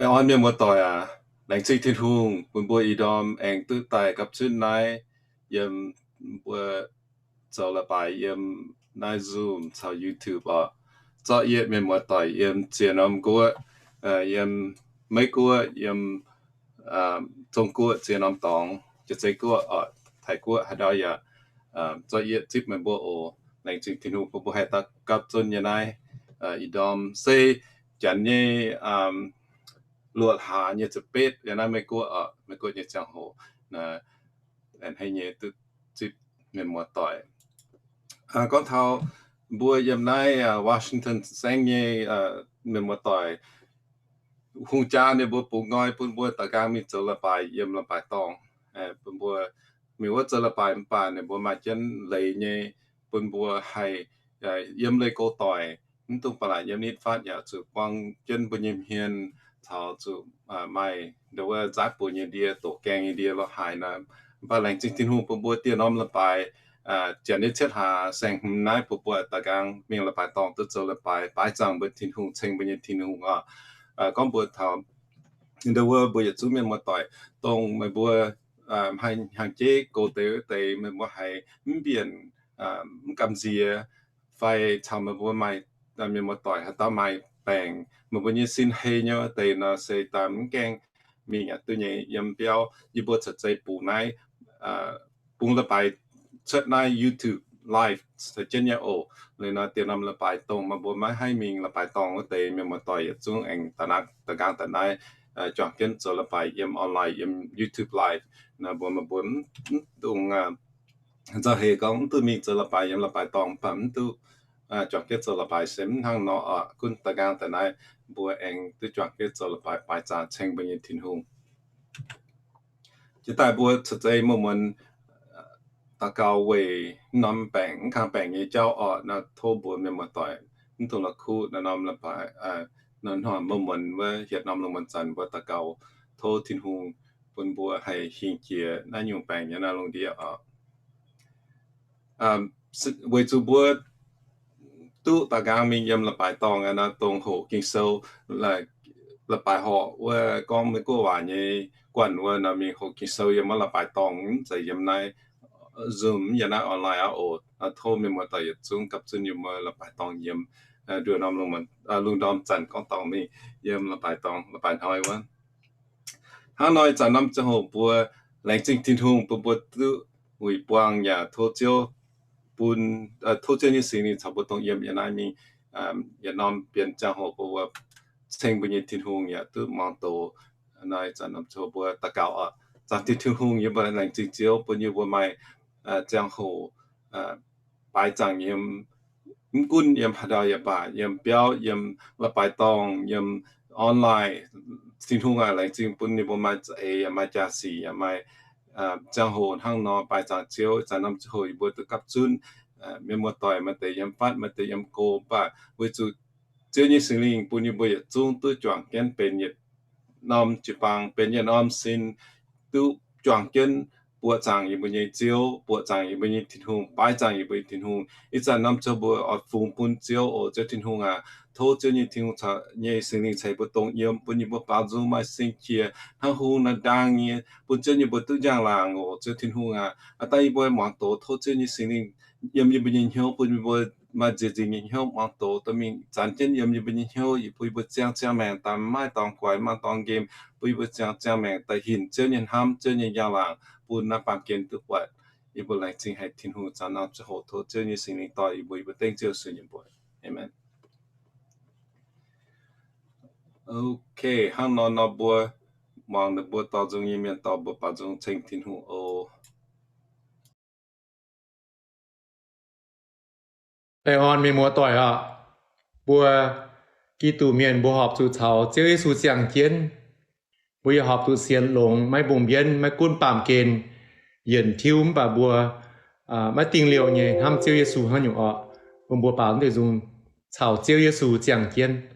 Orn mienh muoz-doic aac, laengz zingh Tin-Hungh bun mbuo ih ndorm aengx duqv daaih gapv zunv naaiv yiem mbuo zoux leiz-baaix yiem naaiv Zoom caux YouTube oc. Zorqv yie mienh muoz-doic yiem ziex norm guoqv, yiem Meiv Guoqv, yiem Zong Guoqv ziex norm dorngx, Jaav-Zei Guoqv oc, Taiv Guoqv haaix ndau yaac zorqv yie zipv meih mbuo oc. Laengz zingh Tin-Hungh bun mbuo haih daaih gapv zunv nyei naaiv ih ndorm se janx nyei luoqc hlaax nyei ziepc betv yiem naaiv Meiv Guoqv oc, Meiv Guoqv nyei ziangh hoc. Aengx hnangv nyei duqv zipv mienh muoz-doic. Gorngv taux mbuo yiem naaiv Washington saengv nyei mienh muoz-doic, hungh jaa ninh mbuo bungx nqoi bun mbuo da'nqaang mingh zoux leiz-baaix yiem leiz-baaix dorngh. Bun mbuo mingh wuov zoux leiz-baaix mv baac ninh mbuo maaih jienv leiz nyei, bun mbuo haih yiem leih go doic, mv dungx ba'laqc yiem nitv fatv, yaac zuqc buang jienv mbuo nyei hmien caux zuqc maaih nduov wuov nzaatv buoz nyei ndie, doqc gaengh nyei ndie lorz haaix nor. Mv baac laengz zingh Tin-Hungh bun mbuo dieh norm leiz-baaix, janx nyei cietv hlaax saeng-hmz naaiv bun mbuo da'nqaang mingh leiz-baaix dorngh duqv zoux leiz-baaix, baaix zaangc mbuo Tin-Hungh, ceng mbuo nyei Tin-Hungh oc. Gorngv mbuo taux nduov wuov mbuo yietc zungv mienh muoz-doic, dongh meih mbuo haih hnyangx-jeiv goux deix wuov deix, meih mbuo haiz mv mbienc, mv gamh nziex, fai caux meih mbuo maaih mienh muoz-doic haaix dauh maaih baengc, meih mbuo nyei sin hei nyei wuov deix nor, se daaih mv gaengh mingh yaac duqv nyei. Yiem biauv yie mbuo caux zeiz bungx naaiv, bungx leiz-baaix cuotv naaiv YouTube live caux jienv nyei oc. Liuz nor dieh norm leiz-baaix dongh meih mbuo maiv haih mingh leiz-baaix dorngh wuov deix, mienh muoz-doic yietc zungv aengx da'nqaang da'naaiv juangc jienv zoux leiz-baaix yiem online, yiem YouTube live. Nor mbuo meih mbuo mv dungx nzauh heix gorngv mv duqv mingh zoux leiz-baaix yiem leiz-baaix dorngh, mv baac mv duqv juangc jienv zoux leiz-baaix se mv hnangv nor oc. Gunv da'nqaang da'naaiv mbuo aengx duqv juangc jienv zoux leiz-baaix, baaix zaangc ceng mbuo nyei Tin-Hungh. Jiex daaih mbuo caux zeiz muonz-muonz daux gaux weic norm baengc, mv kang baengc nyei jauv oc. Nor tov mbuo mienh muoz-doic mv dungx la'kuqv. Nor norm, nor hnoi muonz-muonz wuov hietc norm lungh muonz zanc mbuo daux gaux tov Tin-Hungh bun mbuo haih hingh jiex naaiv nyungc baengc nyei naaiv lungh ndiev oc. Weic zuqc mbuo duqv da'nqaang mingh yiem leiz-baaix dorngh nor, dongh hoqc Ging-Sou, leiz-baaix horqc wuov gorngv Meiv Guoqv waac nyei guanh wuov nor, mingh hoqc Ging-Sou yiem wuov leiz-baaix dorngh, mv zeiz yiem naaiv Zoom, yiem naaiv online aqv oc. Tov mienh muoz-doic yietc zungv gapv zunv yiem wuov leiz-baaix dorngh yiem nduov norm lungh, lungh ndorm zanc gorngv dorngh mingh yiem leiz-baaix dorngh, leiz-baaix hnoi wuov. Hnangv nor ih zanc norm ziangh hoc mbuo laengz zingh Tin-Hungh bun mbuo duqv wuic buangh yaac tov Ziouv bun, tov Ziouv nyei Singx Lingh caux mbuo dongh yiem yiem naaiv mingh yietc norm bienx ziangh hoc bun mbuo ceng mbuo nyei Tin-Hungh yaac duqv muangx doz. Nor ih zanc norm ziangh hoc mbuo daux gaux oc. Zaangc Tin, Tin-Hungh, yie mbuo laengz zingh Ziouv bun yie mbuo maaih ziangh hoc baaix zaangc yiem, mv gunv yiem haaix ndau yaac baac, yiem biauv, yiem leiz-baaix dorngh, yiem online. Tin-Hungh aac, laengz zingh bun ninh mbuo maaih za'eix yaac maaih jaa-sic yaac maaih ziangh hoc hnangv nor. Baaix zaangc Ziouv, ih zanc norm ziangh hoc yie mbuo duqv gapv zunv, mienh muoz-doic maaih deix yiem fatv, maaih deix yiem go, mv baac weic zuqc Ziouv nyei Singx Lingh bun yie mbuo yietc zungv duqv juangc jienv benx yietc norm jiu-baang, benx yietc norm sin, duqv juangc jienv buoqc zaangc yie mbuo nyei Ziouv, buoqc zaangc yie mbuo nyei Tin-Hungh, baaix zaangc yie mbuo nyei Tin-Hungh. Ih zanc norm ziangh hoc mbuo oix fungx bun Ziouv oc. Ziouv Tin-Hungh aac, tov Ziouv nyei Tin-Hungh caux nyei Singx Lingh ceix mbuo dongh yiem, bun yie mbuo baaux nzung maaih sin-qiex hnangv hung naaiv ndaang nyei, bun Ziouv yie mbuo duqv njang-laangc oc. Ziouv Tin-Hungh aac, aav dangh yie mbuo muangx doz, tov Ziouv nyei Singx Lingh yiem yie mbuo nyei hnyouv, bun yie mbuo maaih nziex nzingc nyei hnyouv muangx doz, dorh mingh zanc jienv yiem yie mbuo nyei hnyouv, bun yie mbuo ziangh ziangh maengc daaih maiv maaih dorngx guaix, maiv maaih dorngx nqemh, bun yie mbuo ziangh ziangh maengc daaih hinc Ziouv nyei hnamv, Ziouv nyei njang-laangc, bun naaiv baamh gen duqv buatc. Yie mbuo laengz zingh haic Tin-Hungh, zanc norm ziangh hoc tov Ziouv nyei Singx Lingh dorh yie mbuo, yie mbuo dengv Ziouv Yesu nyei mbuox. Aamen. Ok, hnangv nor nor mbuo muangx ninh mbuo dorh nzung nyei mienh dorh mbuo baaux nzung ceng Tin-Hungh oc. Baengh orn mienh muoz-doic aah! Mbuo Giduc mienh mbuo horpc zuqc caux Ziouv Yesu ziangh jienv. Mbuo yaac horpc zuqc sienx longx, maiv mbungh mbienv, maiv gunv baamh gen yienc tiuv mv baac mbuo maiv dingh liouh nyei hnamv Ziouv Yesu hnangv nyungc orqc. Mbuo mbuo baaux deix nzung caux Ziouv Yesu ziangh jienv.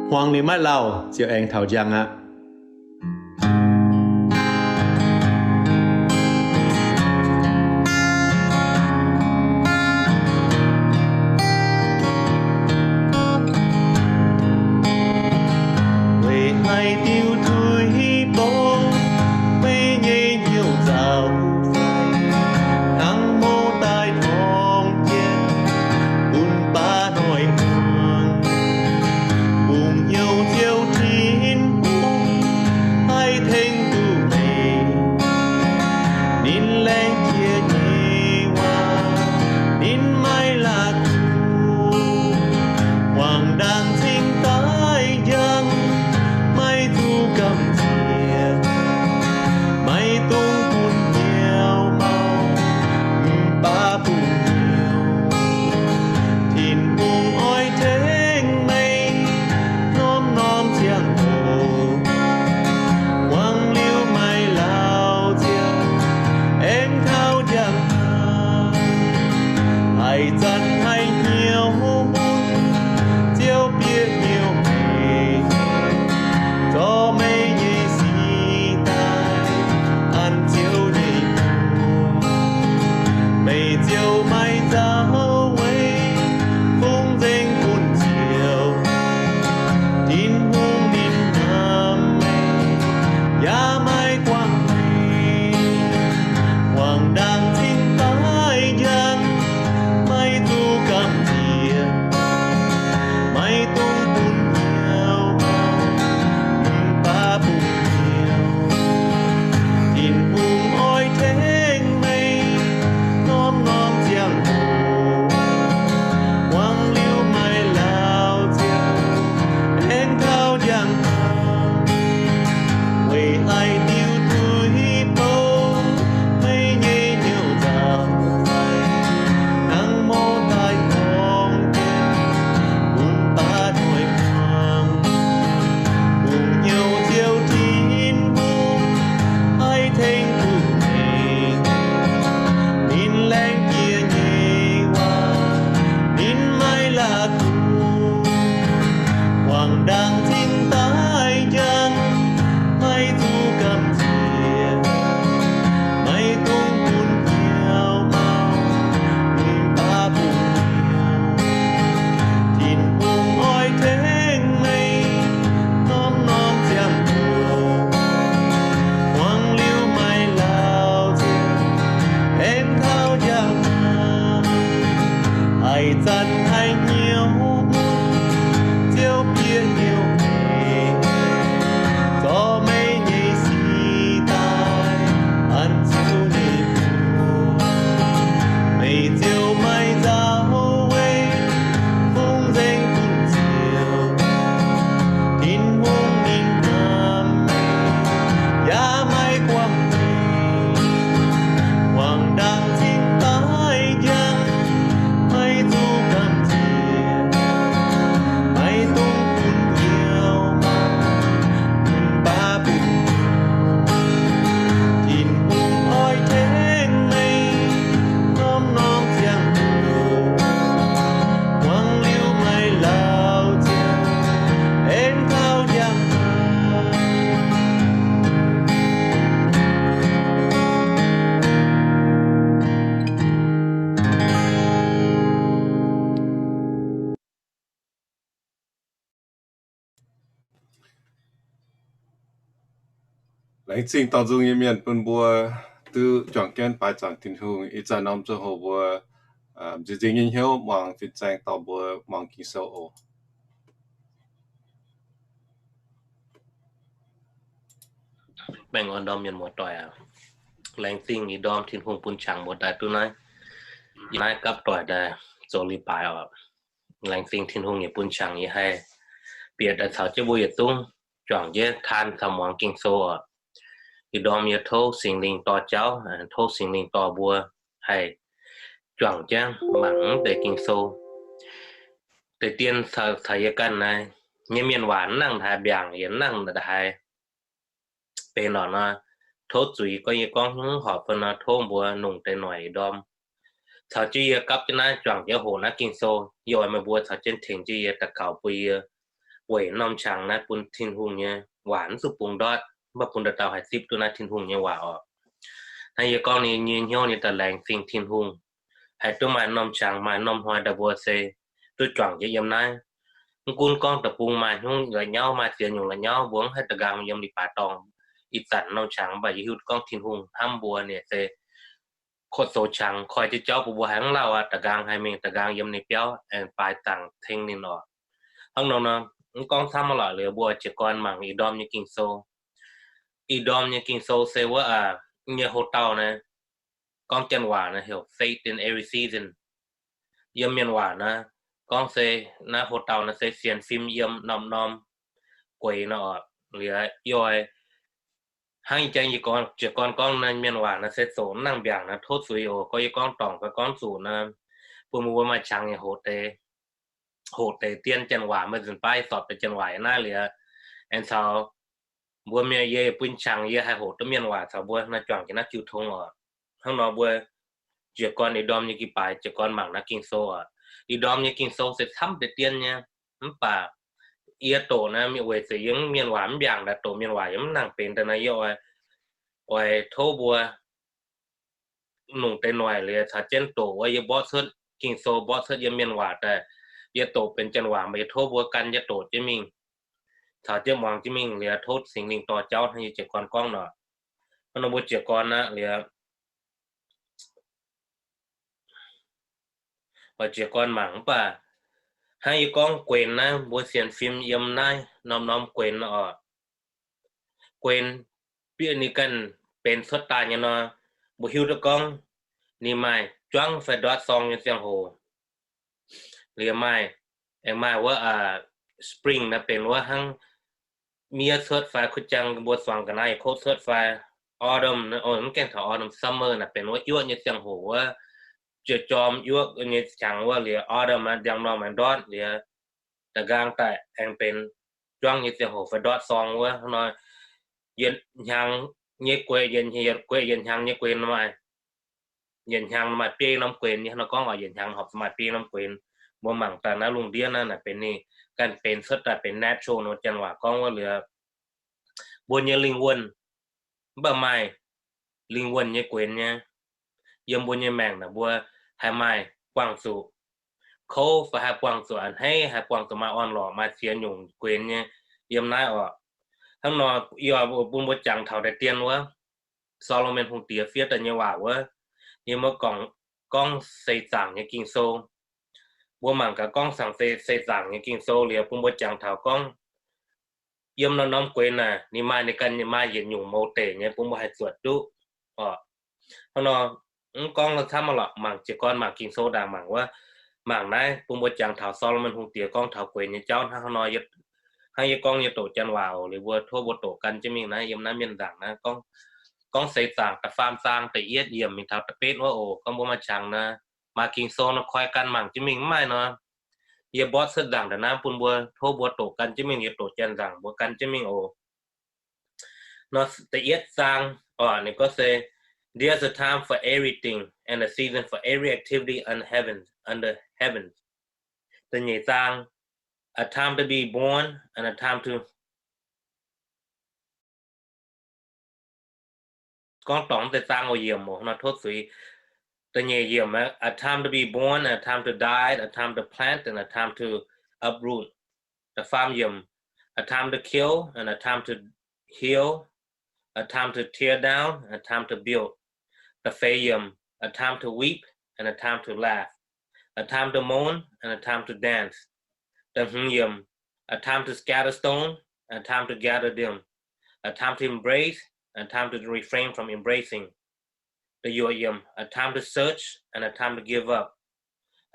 Hmuangx ninh maiv lauh ziouc aengx taux njang aqv. Weic haaix diuc tuix bouc meih nyei hnyouv nzauh fai hnangv mouc daaih torngv jienv bun baav hnoi hmuangx, bungx hnyouv Ziouv Tin-Hungh haih tengx duqv meih. Ninh laengz jiex nyei waac ninh maiv la'kuqv. Hmuangx ndaangc cingx daaih njang, maiv zuqc gamh nziex, maiv dungx bun hnyouv mauv, mv baac bungx hnyouv. Tin-Hungh oix tengx meih norm-norm ziangh hoc. Hmuangx liuz maaih laauh ziangh, aengx taux njang hnangv. Haaix zanc haiz hnyouv mun, Ziouv bieqc hnyouv meih, zorc meih nyei sic daaih an Ziouv nyei mbuox. Meih ziouc maaih nzauh weic fungx nzengc bun Ziouv. Tin-Hungh ninh hnamv meih, yaac maiv guangc meih. Hmuangx ndaangc cingx daaih njang, maiv zuqc gamh nziex, maiv dungx bun hnyouv mauv, mv baac bungx hnyouv. Tin-Hungh oix tengx meih norm-norm ziangh hoc. Hmuangx liuz maaih laauh ziangh, aengx taux njang hnangv. Weic haaix diuc tuix bouc meih nyei hnyouv nzauh fai hnangv mouc daaih torngv jienv bun baav hnoi hmuangx, bungx hnyouv Ziouv Tin-Hungh haih tengx duqv meih. Ninh laengz jiex nyei waac ninh maiv la'kuqv. Hmuangx ndaangc cingx daaih njang, maiv zuqc gamh nziex, maiv dungx bun hnyouv mauv, mv baac bungx hnyouv. Tin-Hungh oix tengx meih norm-norm ziangh hoc. Hmuangx liuz maaih laauh ziangh, aengx taux njang hnangv. Haaix zanc haiz hnyouv mun, Ziouv bieqc hnyouv meih, zorc meih nyei sic daaih an Ziouv nyei mbuox. Meih ziouc maaih nzauh weic fungx nzengc bun Ziouv. Tin-Hungh ninh hnamv meih, yaac maiv guangc meih. Hmuangx ndaangc cingx daaih njang, maiv zuqc gamh nziex, maiv dungx bun hnyouv mauv, mv baac bungx hnyouv. Tin-Hungh oix tengx meih norm-norm ziangh hoc. Hmuangx liuz maaih laauh ziangh, aengx taux njang hnangv. Laengz zingh dorh nzung nyei mienh bun mbuo duqv juangc jienv baaix zaangc Tin-Hungh. Ih zanc norm ziangh hoc mbuo m'nziex nzingh nyei hnyouv muangx fin-saeng dorh mbuo muangx Ging-Sou oc. Baengh orn ndorm mienh muoz-doic aac. Laengz zingh ih ndorm Tin-Hungh bun qangx mbuo daaih duqv naaiv, yie naaiv gapv doic daaih zoux leiz-baaix oc. Laengz zingh Tin-Hungh yaac bun qangx yie haih bieqc daaih caux jienv mbuo yietc zungv juangc jienv taan caux muangx Ging-Sou oc. Ih ndorm yie tov Singx Lingh dorh jauv, tov Singx Lingh dorh mbuo haih juangc jienv mangc deix Ging-Sou. Deix dien caux yie ganh naaiv nyei mienh waac nangh haaix mbiaangc yie nangh haaix benx lorqc nor, tov zuiz gorngv yie gorngv hnyouv horpc fai nor, tov mbuo nungh deix noic ih ndorm caux jienv yie gapv jienv naaiv juangc jienv hoqc naaiv Ging-Sou. Yie oix meih mbuo caux jienv tengx jienv yie daux gaux bun yie weic norm qangx naaiv bun Tin-Hungh nyei waac mv zuqc bungx ndortv, mv baac bun dauh dauh haih zipv duqv naaiv Tin-Hungh nyei waac oc. Hnangv yie gorngv nyei, nyei hnyouv nyei daaih laengz zingh Tin-Hungh, haih duqv maaih norm qangx maaih norm hnoi daaih mbuo se duqv juangc jienv yiem naaiv. Mv gunv gorngv deic-bung maaih hnyouv la'nyauv, maaih ziex nyungc la'nyauv, mbuo mv haih da'nqaang yiem li baaix dorngh. Ih zanc norm qangx mv baac yie hiuv duqv gorngv Tin-Hungh hnamv mbuo nyei se kotv zoux qangx koi jienv jauv bun mbuo haih mv lauh aqv, da'nqaang haih mingh da'nqaang yiem ninh biauv aengx baaix zaangc tengx ninh oc. Hnangv nor nor, mv gorngv camv aqv lorqc, liuz mbuo jiez gorn mangc ih ndorm nyei Ging-Sou. Ih ndorm nyei Ging-Sou se wuov, nyei ho dauh naaiv, gorngv janx waac naaiv heuc Faith in Every Season. Yiem mienh waac naaiv gorngv se naaiv ho dauh naaiv se sienx fim yiem norm-norm gueix nor oc. Liuz yie hnangv jang yie jiez gorn gorngv naaiv mienh waac naaiv se zoqc mv nangc mbiaangc naaiv tov zuiz oc. Gorngv yie gorngv dorngc ga'gorngv zuqc naaiv, bun mbuo maaih qangx yaac hoqc deix, hoqc deix dien janx waac, maaih nzunc baav sorpc deix janx waac yiem naaiv liuz, aengx caux mbuo mienh, yie bun qangx yie haih hoqc duqv mienh waac caux mbuo naaiv juangc jiex naaiv jiu tong oc. Hnangv nor mbuo jiez gorn ih ndorm nyei ga'baaix jiez gorn mangc naaiv Ging-Sou oc. Ih ndorm nyei Ging-Sou se camv deix dien nyei, mv baac yie doqc naaiv weic zuqc yie mienh waac mv mbiaangc daaih, doqc mienh waac yaac mv nangc benx daaih naaiv, yie oix, oix tov mbuo nungc deix noic liuz caux jienv doqc wuov, yie mborqv cuotv Ging-Sou, mborqv cuotv yiem mienh waac daaih, yie doqc benx janx waac, mv baac yie tov mbuo gan yie doqc jienv mingh, caux jienv muangx jienv mingh liuz tov Singx Lingh dorh jauv hnangv yie jiez gorn gorngv nor. Hnangv nor mbuo jiez gorn aqv liuz, oix jiez gorn mangc. Mv baac hnangv yie gorngv guenx naaiv, mbuo sienx fim yiem naaiv norm-norm guenx oc. Guenx bieqc ninh ganh benx cuotv daaih nyei nor, mbuo hiuv duqv gorngv ninh maaih juangv fai ndortv sorng nyei ziangh hoc. Liuz maaih, aengx maaih wuov, spring naaiv benx wuov hnangv miev cuotv fai kuv jang mbuo zuangx ga'naaiv yietc kov cuotv fai autumn, mv gaengh taux autumn, summer naaiv benx wuov yuoqv nyei ziangh hoc wuov, jiex jorm yuoqv nyei qangx wuov liuz autumn naaiv ndiangx-normh aengx ndortv liuz, da'nqaang daaih aengx benx juangv nyei ziangh hoc fai ndortv sorng wuov. Hnangv nor yietc hnyangx nyei guenx, yietc guenx, yietc hnyangx nyei guenx maaih, yietc hnyangx maaih biei norm guenx nyei. Hnangv nor gorngv oc, yietc hnyangx horpc zuqc maaih biei norm guenx. Mbuo mangc daaih naaiv lungh ndiev naaiv, naaiv benx ninh ganh benx cuotv daaih benx natural nor, janx waac gorngv wuov liuz mbuo nyei lingh wuonh, mv baac maaih lingh wuonh nyei guenx nyei. Yiem mbuo nyei maengc naaic mbuo haih maaih buangh zuqc kouv fai haih buangh zuqc a'hneiv, haih buangh zuqc maaih orn-lorqc, maaih ziex nyungc guenx nyei yiem naaiv oc. Hnangv nor yie bun mbuo jangx taux deix dien wuov, Saa^lo^morn Hungh Diex fiev daaih nyei waac wuov, yie mbuo gorngv, gorngv seix zaangc nyei Ging-Sou. Mbuo mangc gaax gorngv cangx se seix zaangc nyei Ging-Sou liuz bun mbuo jangx taux gorngv yiem norm-norm guenx naaic ninh maaih ninh ganh maaih yietc nyungc mou deic nyei bun mbuo haih zuotc duqv oc. Hnangv nor, mv gorngv camv aqv lorqc, mangc jiez gorn mangc Ging-Sou ndaangc mangc wuov, mangc naaiv bun mbuo jangx taux Saa^lo^morn Hungh Diex gorngv taux guenx nyei jauv hnangv haaix nor. Hnangv yie gorngv yie doqc janx waac oc, liuz mbuo tov mbuo doqc gan jienv mingh naaiv yiem naaiv mienh nzaangc naaiv gorngv, gorngv seix zaangc da'faam zaang da'yietv yiemc mingh taux da'betv wuov oc. Gorngv mbuo maaih qangx naaiv, maaih Ging-Sou nor koi gan mangc jienv mingh. Mv maaih nor, yie mborqv cuotv nzaangc daaih naaiv bun mbuo, tov mbuo doqc gan jienv mingh, yie doqc janx nzaangc mbuo gan jienv mingh oc. Nor da'yietv zaang oc, ninh gorngv se, There's a time for everything and a season for every activity under heaven, under heaven. Da'nyeic zaang, a time to be born and a time to gorngv dorngc deix zaang oc, yiemc oc, nor tov zuiz. Da'nyeic yiemc, a time to be born and a time to die, a time to plant and a time to uproot. Da'faam yiemc, a time to kill and a time to heal, a time to tear down and a time to build. Da'feix yiemc, a time to weep and a time to laugh, a time to mourn and a time to dance. Da'hmz yiemc, a time to scatter stone and a time to gather them, a time to embrace and a time to refrain from embracing. Da'yuoqc yiemc, a time to search and a time to give up,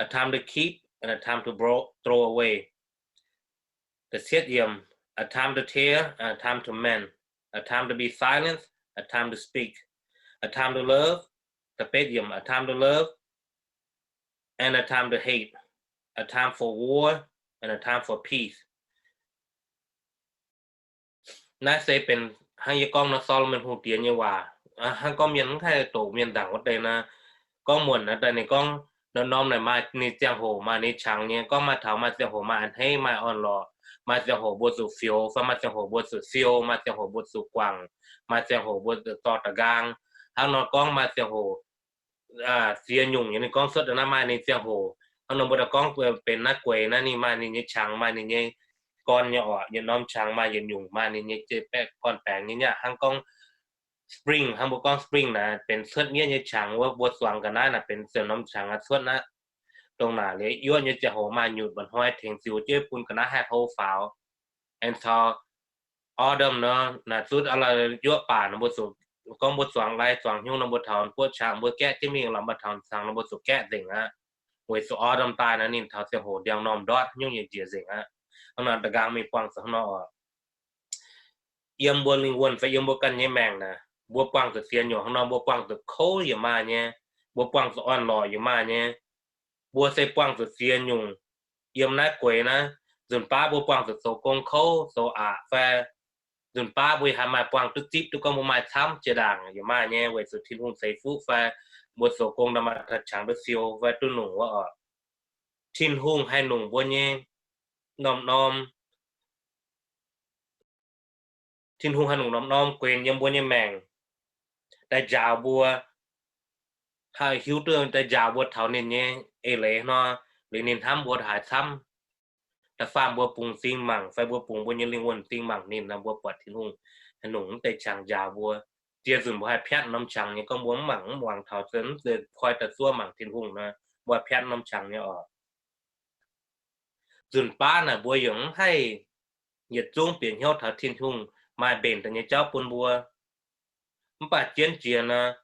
a time to keep and a time to bro-, throw away. Da'cietv yiemc, a time to tear and a time to mend, a time to be silent, a time to speak, a time to love. Da'betv yiemc, a time to love and a time to hate, a time for war and a time for peace. Naaiv se benx hnangv yie gorngv nor Saa^lo^morn Hungh Diex nyei waac. Hnangv gorngv mienh mv haih doqc mienh nzaangc wuov deix nor, gorngv muonc naaiv daaih ninh gorngv norm-norm naaic maaih ninh ziangh hoc, maaih ninh qangx nyei. Gorngv maaih taux maaih ziangh hoc maaih a'hneiv, maaih orn-lorqc, Maaih ziangh hoc mbuo zuqc fioux, fai maaih ziangh hoc mbuo zuqc siou, maaih ziangh hoc mbuo zuqc guangc, maaih ziangh hoc mbuo zuqc dorh da'nqaang. Hnangv nor gorngv maaih ziangh hoqc ziex nyungc, ninh gorngv cuotv naaiv maaih ninh ziangh hoc. Hnangv nor mbuo daaih gorngv benx naaiv gueix naaiv, ninh maaih ninh nyei qangx, maaih ninh nyei gorn nyei orqc. Yietc norm qangx maaih yietc nyungc, maaih ninh nyei gorn-baengx nyei nyaqv. Hnangv gorngv spring, hnangv mbuo gorngv spring naaic benx cuotv mienv nyei qangx wuov, mbuo zuangx ga'naaiv naaic benx ziouc norm qangx aqv cuotv aqv. Dongh naaic liuz yuoqv nyei ziangh hoc maaih nyutc mba'hnoi tengx ziux jienv bun ga'naaiv haih hlo faaux. Aengx caux autumn nor, naaic zuqc yuoqv baac nor mbuo zuqc gorngv mbuo zuangx lai zuangx hnyouv nor mbuo taux buoqv qangx mbuo gaeqv jienv mingh lorqc, mbuo taux cangx nor mbuo zuqc gaeqv nzengc aqv. Weic zuqc autumn daaih naaic ninh taux ziangh hoc ndiangx-normh ndortv hnyouv nyei njiec nzengc aqv. Hnangv naaic da'nqaang mingh buangh zuqc hnangv nor oc. Yiem mbuo lingh wuonh fai yiem mbuo ganh nyei maengc naaic, mbuo buangh zuqc ziex nyungc hnangv nor, mbuo buangh zuqc kouv yaac maaih nyei, mbuo buangh zuqc orn-lorqc yaac maaih nyei. Mbuo se buangh zuqc ziex nyungc yiem naaiv gueix naaiv. Nzunc baav mbuo buangh zuqc zoux gong kouv zoux aqc fai nzunc baav mbuo haiz maaih buangh duqv zipv duqv gorngv mbuo maaih camv jiex ndaangc yaac maaih nyei, weic zuqc Tin-Hungh ceix fuqv fai mbuo zoux gong ndau maaih taux qangx duqv siou fai duqv nungc wuov oc. Tin-Hungh haih nungc mbuo nyei norm-norm Tin-Hungh haih nungc norm-norm guenx yiem mbuo nyei maengc daaih njaaux mbuo, haih hiuv duqv daaih njaaux mbuo taux ninh nyei eix leiz nor, liuz ninh hnamv mbuo haaix camv. Da'faanh mbuo bungx m'zing mangc fai mbuo bungx mbuo nyei lingh wuonh m'zing mangc ninh nor, mbuo buatc Tin-Hungh haih nungc mv deix qangx njaaux mbuo. Ziex nzunc mbuo haih piatv norm qangx nyei gorngv mbuo mv mangc mv muangx taux, mv zeiz koi daaih zuov mangc Tin-Hungh nor, mbuo haih piatv norm qangx nyei oc. Nzunc baav naaic mbuo yaac mv haih yietc zungv bieqc hnyouv taux Tin-Hungh maaih mbenc daaih nyei jauv bun mbuo. Mv baac jienv jiex nor,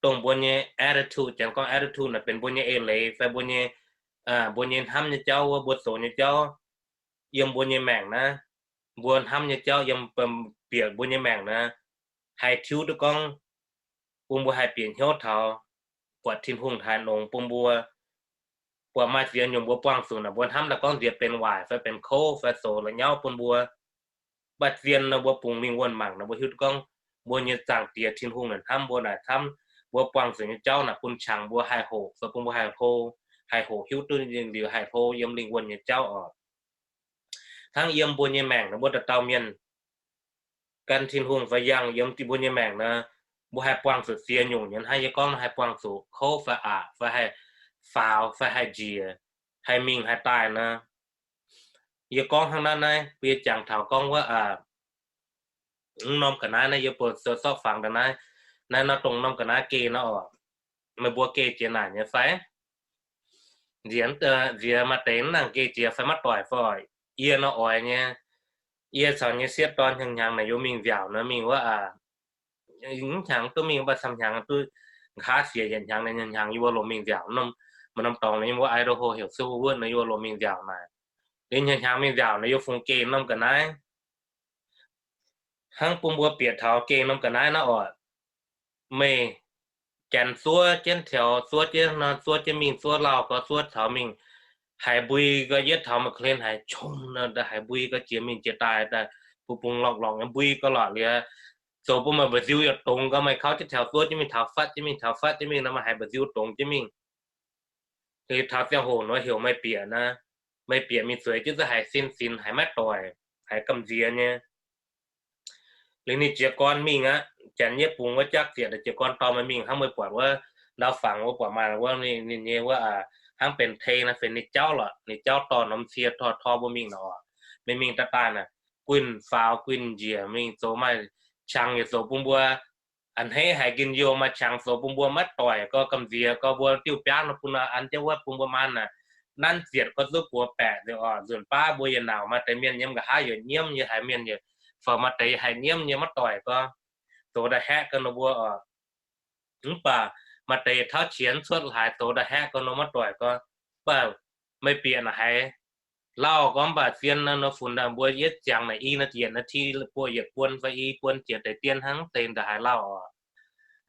dongh mbuo nyei attitude, janx gorngv attitude naaic benx mbuo nyei eix leiz fai mbuo nyei, mbuo nyei hnamv nyei jauv wuov, mbuo zoux nyei jauv yiem mbuo nyei maengc naaiv, mbuo hnamv nyei jauv yiem bieqc mbuo nyei maengc naaiv, haih tiuv duqv gorngv bun mbuo haih bieqc hnyouv taux buatc Tin-Hungh haaix nongx bun mbuo. Buatc maaih ziex nyungc mbuo buangh zuqc naaic, mbuo hnamv daaih gorngv nziex benx waaic fai benx kouv fai zoux la'nyauv bun mbuo. Mv baac zien nor mbuo bungx lingh wuonh mangc nor, mbuo hiuv duqv gorngv mbuo nyei Zaangc Diex Tin-Hungh naaic hnamv mbuo naaic camv. Mbuo buangh zuqc nyei jauv naaic bun qangx mbuo haih hoqc, zoux bun mbuo haih hlo, haih hoqc hiuv duqv liuz haih hlo yiem lingh wuonh nyei jauv oc. Hnangv yiem mbuo nyei maengc nor, mbuo dauh dauh mienh gan Tin-Hungh fai yangh yiem mbuo nyei maengc nor, mbuo haih buangh zuqc ziex nyungc nyei hnangv yie gorngv, haih buangh zuqc kouv fai aqc fai haih faaux fai haih njiec, haih mingh haih daaih nor. Yie gorngv hnangv naaiv naaiv, bun yie jangx taux gorngv wuov, mv norm ga'naaiv naaiv yie buo zorqv fangx daaih naaiv, naaiv nor dongh norm ga'naaiv geh nor oc. Meih mbuo geh jiex naaic nyei fai? Nziex, nziex maaih deix mv nangc geh jiex fai maiv doic fai? Yie nor oix nyei. Yie caux nyei sieqv dorn hnyangx hnyangx naaic yie mingh nziaauc nor mingh wuov, mv hnyangx duqv mingh mv baac camv hnyangx duqv nqa'haav siec yietc hnyangx, hnyangx yie mbuo lomh mingh nziaauc. Maaih norm dorngx nor yiem wuov Idaho heuc Silverwood nor yie mbuo lomh mingh nziaauc naaic. Liuz hnyangx hnyangx mingh nziaauc nor yie fungx geh norm ga'naaiv. Hnangv bun mbuo bieqc taux geh norm ga'naaiv naaiv oc. Meih janx zuov jienv taux, zuov jienv nor, zuov jienv mingh, zuov lauh gau, zuov taux mingh, haiz mbui gau, yietv taux maaih klen haiz qom nor, haiz mbui gau jiex mingh jiex daaih daaih, bungx bungx lorqc lorqc nyei mbui gau lorqc liuz, zoux bun meih mba'nziu yaac dongz gau, meih kauv jienv taux zuov jienv mingh, taux fatv jienv mingh, taux fatv jienv mingh nor, meih haiz mba'nziu dongz jienv mingh. Liuz taux ziangh hoc nor heuc meih bieqc nor, meih bieqc mingh zueiz jienv zungv haiz sin sinx, haiz maiv doic, haiz gamh nziex nyei. Liuz ninh jiez gorn mingh aqv. Janx nyei bungx wuov jaqv zieqc jiez gorn dorh meih mingh hnangv meih buatc wuov ndau fangx wuov buatc maaih wuov ninh nyei wuov hnangv benx tei nor, benx ninh jauv lorqc, ninh jauv dorh norm cie tor tor mbuo mingh nor. Meih mingh daaih daaih naaic, guinh faaux guinh njiec mingh zoux maaih qangx yaac zoux bun mbuo a'hneiv haiz njien-youh, maaih qangx zoux bun mbuo maiv doic gau, gamh nziex gau, mbuo diuh biaav nor bun an jienv wuov bun mbuo maan naaic, nanv zietc gau zuqv buoz baeqc nzengc oc. Nzunc baav mbuo yietc nauc maaih deix mienh yiem nqa'haav yaac nyiemv nyei, haiz mienh yaac fouc maaih deix haiz nyiemv nyei maiv doic gau, zoux daaih haeqv gau nor mbuo oc. Mv baac maaih deix tauv qiex cuotv haaix zoux daaih haeqv gau nor maiv doic gau. Mv baac meih bieqc naaic haiz lauh gau, mv baac zien nor funx daaih mbuo yietv ziangx naaic i naaic yietc naaiv ti buo yietc buon fai i buon jiex deix dien hnangv deix daaih haiz lauh oc.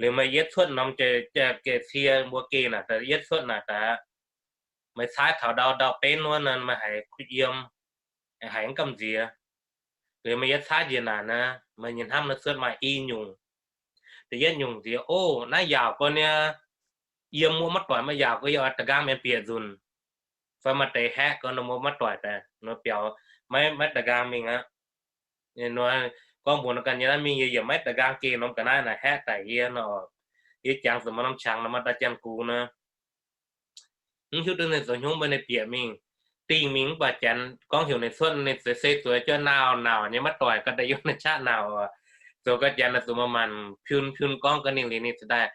Liuz meih yietv cuotv norm jai cie mbuo geh naaic, yietv cuotv naaic daaih meih caaiv taux ndau ndau-benv wuov nor meih haiz kuh yiem, haiz mv gamh nziex. Liuz meih yietv caaiv njiec naaic nor, meih nyei hnamv nor cuotv maaih i nyungc. Da'yietv nyungc nziex, o, naaiv yaauc gau niaa, yiem wuov maiv doic, maaih yaauc gau, yie oix da'nqaang mienh bieqc nzunc. Fai maaih deix haeqv gau nor mbuo maiv doic daaih nor biaux maiv, maiv da'nqaang mingh aqv. Gorngv mbuox nor ganh nyei naaiv mingh yie yaac maiv da'nqaang geh norm ga'naaiv naaic haeqv daic yie nor. Yie jangx zuqc maaih norm qangx nor maaih daaih janx gux nor. Mv hiuv duqv ninh zoux hnyouv mbuo ninh bieqc mingh, dingh mingh mv baac janx gorngv heuc ninh cuotv ninh se se zueiz juov nauc nauc nyei maiv doic ga'daaih yiem ninh qaqv nauc oc. Zoux gau janx naaic zuqc maaih maanc piun piun gorngv ga'ningx liuz ninh cingx daaih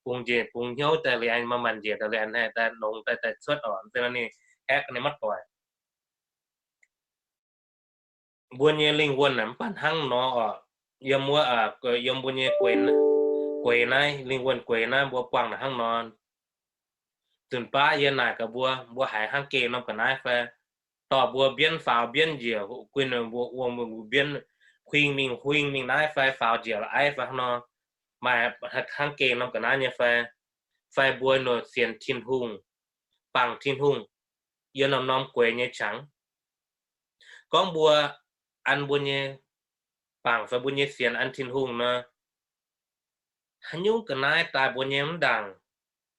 bungx njiec bungx hnyouv daaih liuz maaih maanc njiec daaih liuz haih daaih longx daaih daaih cuotv oc. Ninh haeqv ga'naaiv maiv doic. Mbuo nyei lingh wuonh naaic mv baac hnangv nor oc. Yiem wuov, yiem mbuo nyei gueix naaiv, lingh wuonh gueix naaiv mbuo buangh naaic hnangv nor. Zunc baav yie naaic gaax mbuo, mbuo haiz hnangv geh norm ga'naaiv fai? Dorh mbuo mbienv faaux mbienv njiec, guinh mbuo wuom mbienv, huing mingh huing mingh naaiv fai faaux njiec la'aiv fai hnangv nor, maaih hnangv geh norm ga'naaiv nyei fai? Fai mbuo nor sienx Tin-Hungh, bangc Tin-Hungh yiem norm-norm gueix nyei qangx? Gorngv mbuo an mbuo nyei bangc fai mbuo nyei sienx an Tin-Hungh nor, haaix nyungc ga'naaiv daaih mbuo nyei mv ndaangc,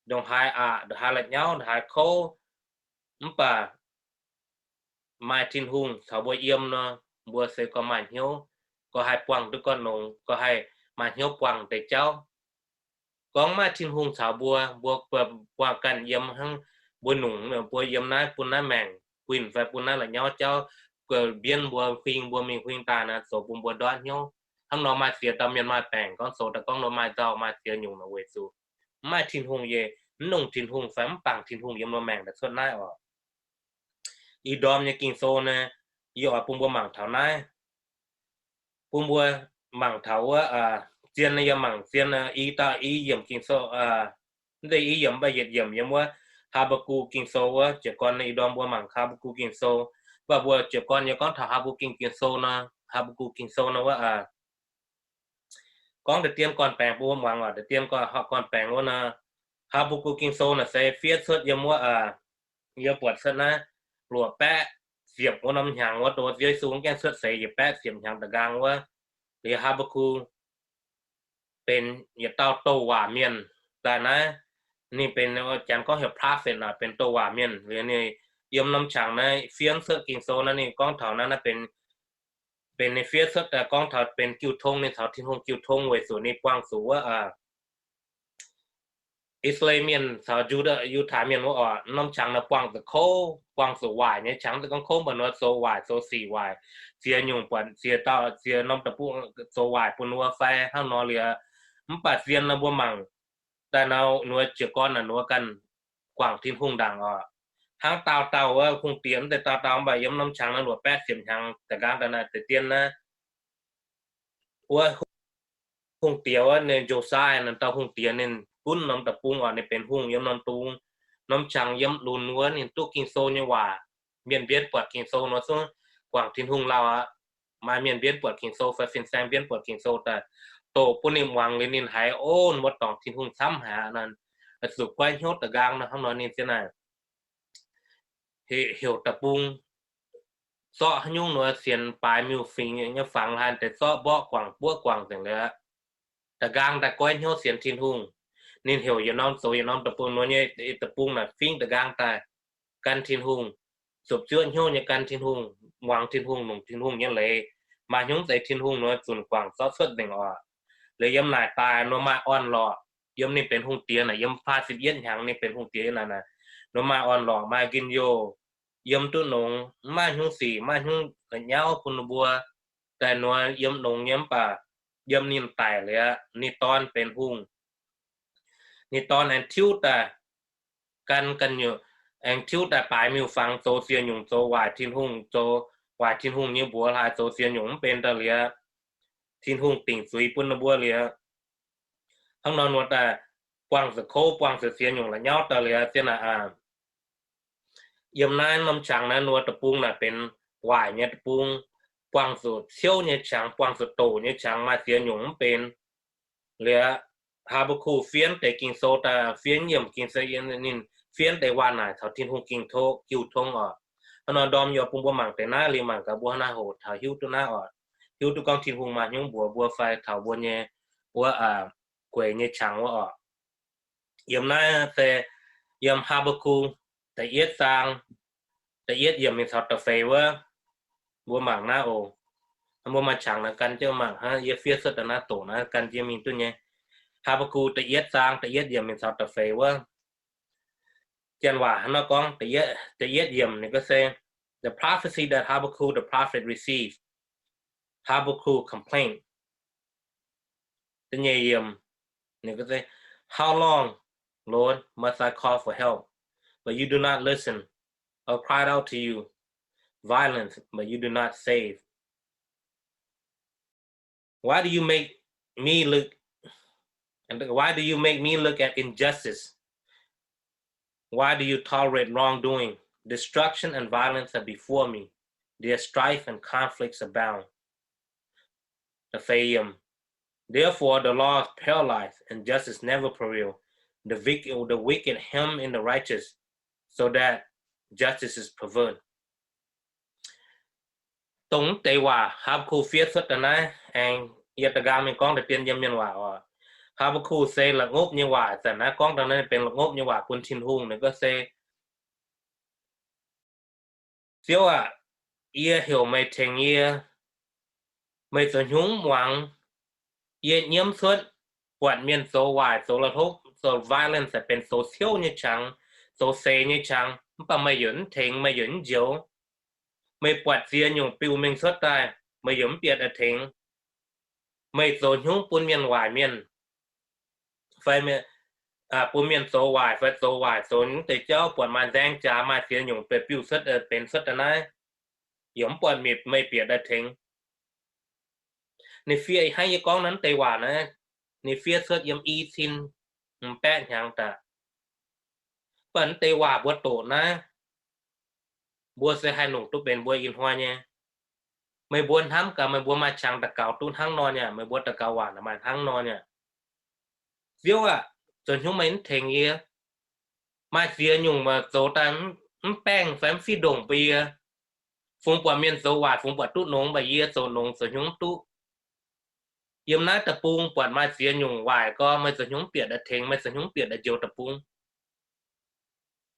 ndongc haaix aqc, ndongc haaix la'nyauv, ndongc haaix kouv, mv baac maaih Tin-Hungh caux mbuo yiem nor, mbuo se gorngv maaih hnyouv, gorngv haih buangh duqv gorngv longx, gorngv haih maaih hnyouv buangh deix jauv. Gorngv maaih Tin-Hungh caux mbuo, mbuo buangh ganh yiem hnangv mbuo nungc, mbuo yiem naaiv bun naaiv maengc guinh fai bun naaiv la'nyauv jauv, mbienv mbuo huing mbuo mingh huing daaih naaic zoux bun mbuo ndortv hnyouv. Hnangv nor maaih ziex dauh mienh maaih baengc gorngv zoux daaih gorngv nor maaih nzauh maaih ziex nyungc naaic weic zuqc mv maaih Tin-Hungh yie, mv nongc Tin-Hungh fai mv bangc Tin-Hungh yiem nor maengc daaih cuotv naaiv oc. Ih ndorm nyei Ging-Sou naaiv, yie oix bun mbuo mangc taux naaiv, bun mbuo mangc taux wuov, zien naaiv yie mangc zien i dauh i yiemc Ging-Sou, mv deix i yiemc mv baac yietc yiemc yiem wuov Haa^mbe^gu Ging-Sou wuov. Jiez gorn ih ndorm mbuo mangc Haa^mbe^gu Ging-Sou, mv baac mbuo jiez gorn yie gorngv taux Haa^mbe^gu Ging-Sou nor, Haa^mbe^gu Ging-Sou nor wuov, gorngv deix dien gorn-baengx bun mbuo muangx oc. Deix dien gorn, horpc gorn-baengx wuov nor, Haa^mbe^gu Ging-Sou naaic se fiev cuotv yiem wuov, yie buatc cuotv naaiv luoqc baeqv ziepc wuov norm hnyangx wuov, dongh Yesu mv gaengh cuotv seix yietc baeqv ziepc hnyangx da'nqaang wuov, liuz Haa^mbe^gu benx yietc dauh douh waac mienh daaih naaiv. Ninh benx, janx gorngv heuc prophet naaic, benx douh waac mienh. Liuz ninh yiem norm qangx naaiv fiev cuotv Ging-Sou naaiv ninh gorngv taux naaiv, naaiv benx, benx ninh fiev cuotv daaih gorngv taux benx jiu tong, ninh caux Tin-Hungh jiu tong weic zuqc ninh buangh zuqc wuov I^saa^laa^en Mienh caux Yu^, Yu^tai Mienh wuov oc, norm qangx naaiv buangh zuqc kouv, buangh zuqc waaic nyei qangx. Gorngv kouv mv baac nor zoux waaic, zoux sic waaic, ziex nyungc buatc ziex dauh, ziex norm deic-bung zoux waaic bun wuov fai hnangv nor liuz. Mv baac zien nor mbuo mangc daaih nor, nor jiez gorn naaic nor ganh guangc Tin-Hungh ndaangc oc. Hnangv dauh dauh wuov hungh diex, mv deix dauh dauh mv baac yiem norm qangx naaiv luoqc baeqv ziepc hnyangx da'nqaang daaih naaiv deix dien naaiv, wuov hungh diex wuov ninh Josiah naaiv dauh hungh diex ninh gunv norm deic-bung oc, ninh benx hungh yiem norm deic-bung, norm qangx yiem lunx wuov, ninh duqv Ging-Sou nyei waac. Mienh mbienv buatc Ging-Sou nor zungv guangc Tin-Hungh lauh aqv. Maaih mienh mbienv buatc Ging-Sou fai fin-saeng mbienv buatc Ging-Sou daaih, doqc bun ninh muangx liuz ninh haiz, ov, wuov dorngc Tin-Hungh camv haic aqv nor, zuqc goiv hnyouv da'nqaang nor. Hnangv nor ninh ziouc naaic heuc deic-bung zorqv haaix nyungc nor sienx baaix miuc-fingx nyei fangx haaix deix zorqv mborqv guangc buov guangc nzengc liuz aqv. Da'nqaang daaih goiv hnyouv sienx Tin-Hungh. Ninh heuc yietc norm zoux yietc norm deic-bung nor nyei deic-bung naaic fingv da'nqaang daaih gan Tin-Hungh, zuqc zuoqv hnyouv nyei gan Tin-Hungh, muangx Tin-Hungh, longc Tin-Hungh nyei leiz. Maaih hnyouv zeiz Tin-Hungh nor zunc guangc zorqv cuotv nzengc oc. Liuz yiem naaic daaih nor maaih orn-lorqc. Yiem ninh benx hungh diex naaic, yiem faah ziepc yietv hnyangx ninh benx hungh diex naaic, nor maaih orn-lorqc, maaih njien-youh, yiem duqv nongx, mv maaih hnyouv sic, mv maaih hnyouv la'nyauv bun ninh mbuo daaih nor yiem nongx nyei. Mv baac yiem ninh daic liuz, ninh dorn benx hungh. Ninh dorn aengx tiuv daaih gan ganh nyungc, aengx tiuv daaih baaix miuc-fangx zoux ziex nyungc, zoux waaic Tin-Hungh, zoux waaic Tin-Hungh nyei mbuox, haaix zoux ziex nyungc mv benx daaih liuz, Tin-Hungh dingc zuiz bun ninh mbuo liuz, hnangv nor nor daaih buangh zuqc kouv, buangh zuqc ziex nyungc la'nyauv daaih liuz, zien naaic, yiem naaiv norm qangx naaiv nor deic-bung naaic benx waaic nyei deic-bung, buangh zuqc ciouv nyei qangx, buangh zuqc doqc nyei qangx, maaih ziex nyungc mv benx. Liuz, Haa^mbe^ku fiev deix Ging-Sou daaih, fiev yiemc Ging-Sou, ninh fiev deix waac naaic taux Tin-Hungh Ging-Sou jiu tong oc. Hnangv nor ndorm yie bun mbuo mangc deix naaiv liuz mangc gaax mbuo hnangv naaiv hoc taux hiuv duqv naaiv oc. Hiuv duqv gorngv Tin-Hungh maaih hnyouv mbuox mbuo fai taux mbuo nyei wuov gueic nyei qangx wuov oc. Yiem naaiv se yiem Haa^mbe^ku da'yietv zaang, da'yietv yiemc mingh caux da'feix wuov. Mbuo mangc naaiv oc. Mbuo maaih qangx naaiv gan jienv mangc hnangv yie fiev cuotv daaih naaiv doqc naaiv gan jienv mingh duqv nyei. Haabakuk da'yietv zaang da'yietv yiemc mingh caux da'feix wuov. Janx waac hnangv naaiv gorngv, da'yietv yiemc ninh gorngv se, the prophecy that Habakkuk the prophet received. Habakkuk complained. Da'nyeic yiemc ninh gorngv se, how long, Lord, must I call for help, but you do not listen, or cried out to you violence, but you do not save? Why do you make me look? Why do you make me look at injustice? Why do you tolerate wrongdoing? Destruction and violence are before me. Their strife and conflicts abound. Therefore, the law is paralyzed and justice never prevail. The wicked, the wicked hem in the righteous, so that justice is perverted. Dongh deix waac Haabakuk fiev cuotv daaih naaiv, aengx yie da'nqaang mingh gorngv deix dien yiem mienh waac oc. Haabakuk se la'ngopv nyei waac, zanc naaiv gorngv daaih naaiv benx la'ngopv nyei waac bun Tin-Hungh. Ninh gorngv se, Ziouv aah! Yie heuc meih tengx yie. Meih zoux hnyungv muangx. Yie nyiemv cuotv buatc mienh zoux waaic, zoux la'hlopv, zoux violence, benx zoux ciouv nyei qangx, zoux seix nyei qangx, mv baac meih yaac mv tengx, meih yaac mv njoux. Meih buatc ziex nyungc biux mingh cuotv daaih, meih yaac mv bieqc daaih tengx. Meih zoux hnyungv bun mienh waaic mienh, fai bun mienh zoux waaic, fai zoux waaic zoux nyungc deix jauv, buatc maaih nzaeng jaax, maaih ziex nyungc biux cuotv, benx cuotv daaih naaiv, yaac mv buatc meih bieqc daaih tengx. Ninh fiev hnangv yie gorngv naaiv deix waac naaiv, ninh fiev cuotv yiem i cin hmz baeqv hnyangx daaih. Mv baac naaiv deix waac mbuo doqc naaiv, mbuo se haih longc duqv benx mbuo ih hnoi nyei. Meih mbuo hnamv gaax, meih mbuo maaih qangx daux gaux duqv hnangv nor nyei aqv. Meih mbuo daux gaux waac maaih hnangv nor nyei aqv. Ziouv aah! Zoux hnyungv meih mv tengx yie. Maaih ziex nyungc zoux daaih mv baengh fai mv fih ndongc bun yie. Fungx buatc mienh zoux waaic, fungx buatc duqv nongx, mv baac yie zoux nongx zoux hnyungv mv duqv. Yiem naaiv deic-bung buatc maaih ziex nyungc waaic gorx, meih zoux hnyungv mv bieqc daaih tengx, meih zoux hnyungv mv bieqc daaih njoux deic-bung.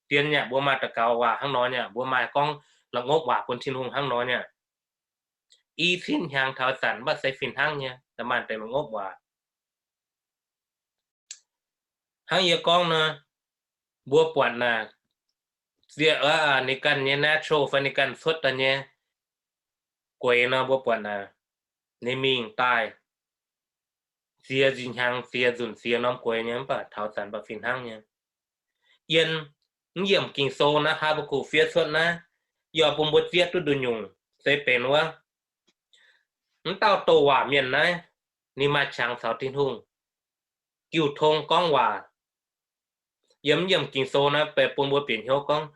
Dien nyei aqv, mbuo maaih daux gaux waac hnangv nor nyei aqv, mbuo maaih gorngv la'ngopv waac bun Tin-Hungh hnangv nor nyei aqv. I cin hnyangx taux zanc mv baac se fih hnangv nyei, maaih deix la'ngopv waac. Hnangv yie gorngv nor, mbuo buatc naaic, ninh ganh nyei natural fai ninh ganh cuotv daaih nyei gueix nor, mbuo buatc naaic, ninh mingh daaih ziex nzunc hnyangx, ziex nzunc ziex norm gueix nyei, mv baac taux zanc mv baac fih hnangv nyei. Yiem naaiv yiemc Ging-Sou naaiv, Haabakuk fiev cuotv naaiv, yie oix bun mbuo zieqv duqv nduqc nyungc, se benx wuov, mv dauh douc waac mienh naaiv, ninh maaih qangx caux Tin-Hungh, jiu tong gorngv waac. Yiem naaiv yiemc Ging-Sou naaiv benx bun mbuo bieqc hnyouv gorngv,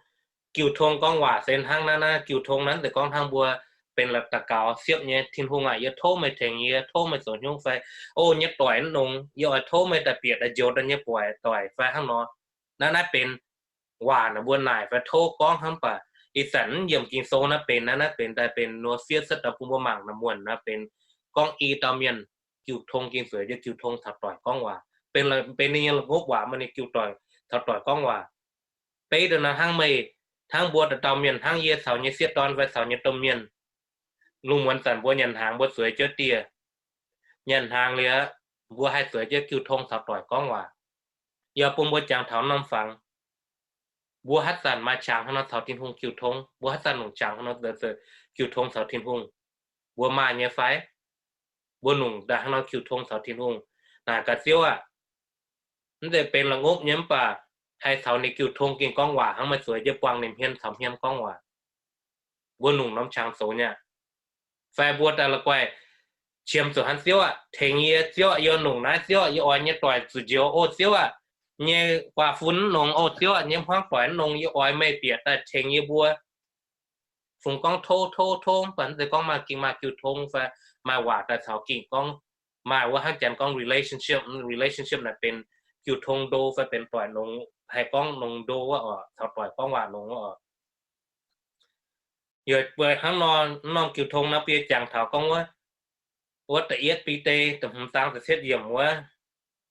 jiu tong gorngv waac se hnangv naaiv naaiv. Jiu tong naaiv se gorngv hnangv mbuo benx daux gaux siepv nyei, Tin-Hungh aah, yie tov meih tengx yie, tov meih zoux hnyouv fai, o, nyei doic mv nongx, yie oix tov meih daaih bieqc daaih njoux daaih nyei buoic doic fai hnangv nor. Naaiv naaiv benx waac naaic mbuo naaic fai tov gorngv hnangv. Mv baac ih zanc naaiv yiemc Ging-Sou naaiv benx naaiv naaiv benx daaih benx nor fiev cuotv daaih bun mbuo mangc naaic muonc naaiv benx gorngv i dauh mienh jiu tong, ging-zueiz nyei jiu tong caux doic gorngv waac, benx ninh nyei la'ngopv waac, maaih ninh jiu doic caux doic gorngv waac. Beiv daaih nor hnangv meih, hnangv mbuo dauh dauh mienh, hnangv yie caux nyei sieqv dorn fai caux nyei domh mienh, lungh muonz zanc mbuo nyanc hnaangx mbuo zueiz jienv dieh, nyanc hnaangx liuz, mbuo haih zueiz jienv jiu tong caux doic gorngv waac. Yie bun mbuo jangx taux norm fangx, mbuo haaix zanc maaih qangx hnangv nor caux Tin-Hungh jiu tong, mbuo haaix zanc longc qangx hnangv nor jiu tong caux Tin-Hungh, mbuo maaih nyei fai? Mbuo longc daaih hnangv nor jiu tong caux Tin-Hungh, naaic gaax, Ziouv aah, mv zeiz benx la'ngopv nyei, mv baac haih caux ninh jiu tong gengh gorngv waac hnangv, meih zueiz jienv buangh ninh hmien caux hmien gorngv waac. Mbuo longc norm qangx zoux nyei aqv. Fai mbuo daaih la'guaih qiemx zuqc hnangv, Ziouv aah, tengx yie, Ziouv aah, yie longc naaiv, Ziouv aah, yie oix nyei doic zuqc njoux, o Ziouv aah, nyei guaax fun mv nongx, o Ziouv aah, nyei hmuangv doic mv nongx, yie oix meih bieqc daaih tengx yie mbuo. Fungx gorngv tov tov tov, mv baac mv zeiz gorngv maaih gengh maaih jiu tong fai maaih waac daaih caux gengh gorngv, maaih wuov hnangv janx gorngv relationship, relationship naaic benx jiu tong ndo fai benx doic nongx, haih gorngv nongx ndo wuov oc, caux doic gorngv waac nongx wuov oc. Yie hnangv nor, norm jiu tong naaiv bun yie jangx taux gorngv wuov, wuov da'yietv Bide da'hmz zaang da'cietv yiemc wuov,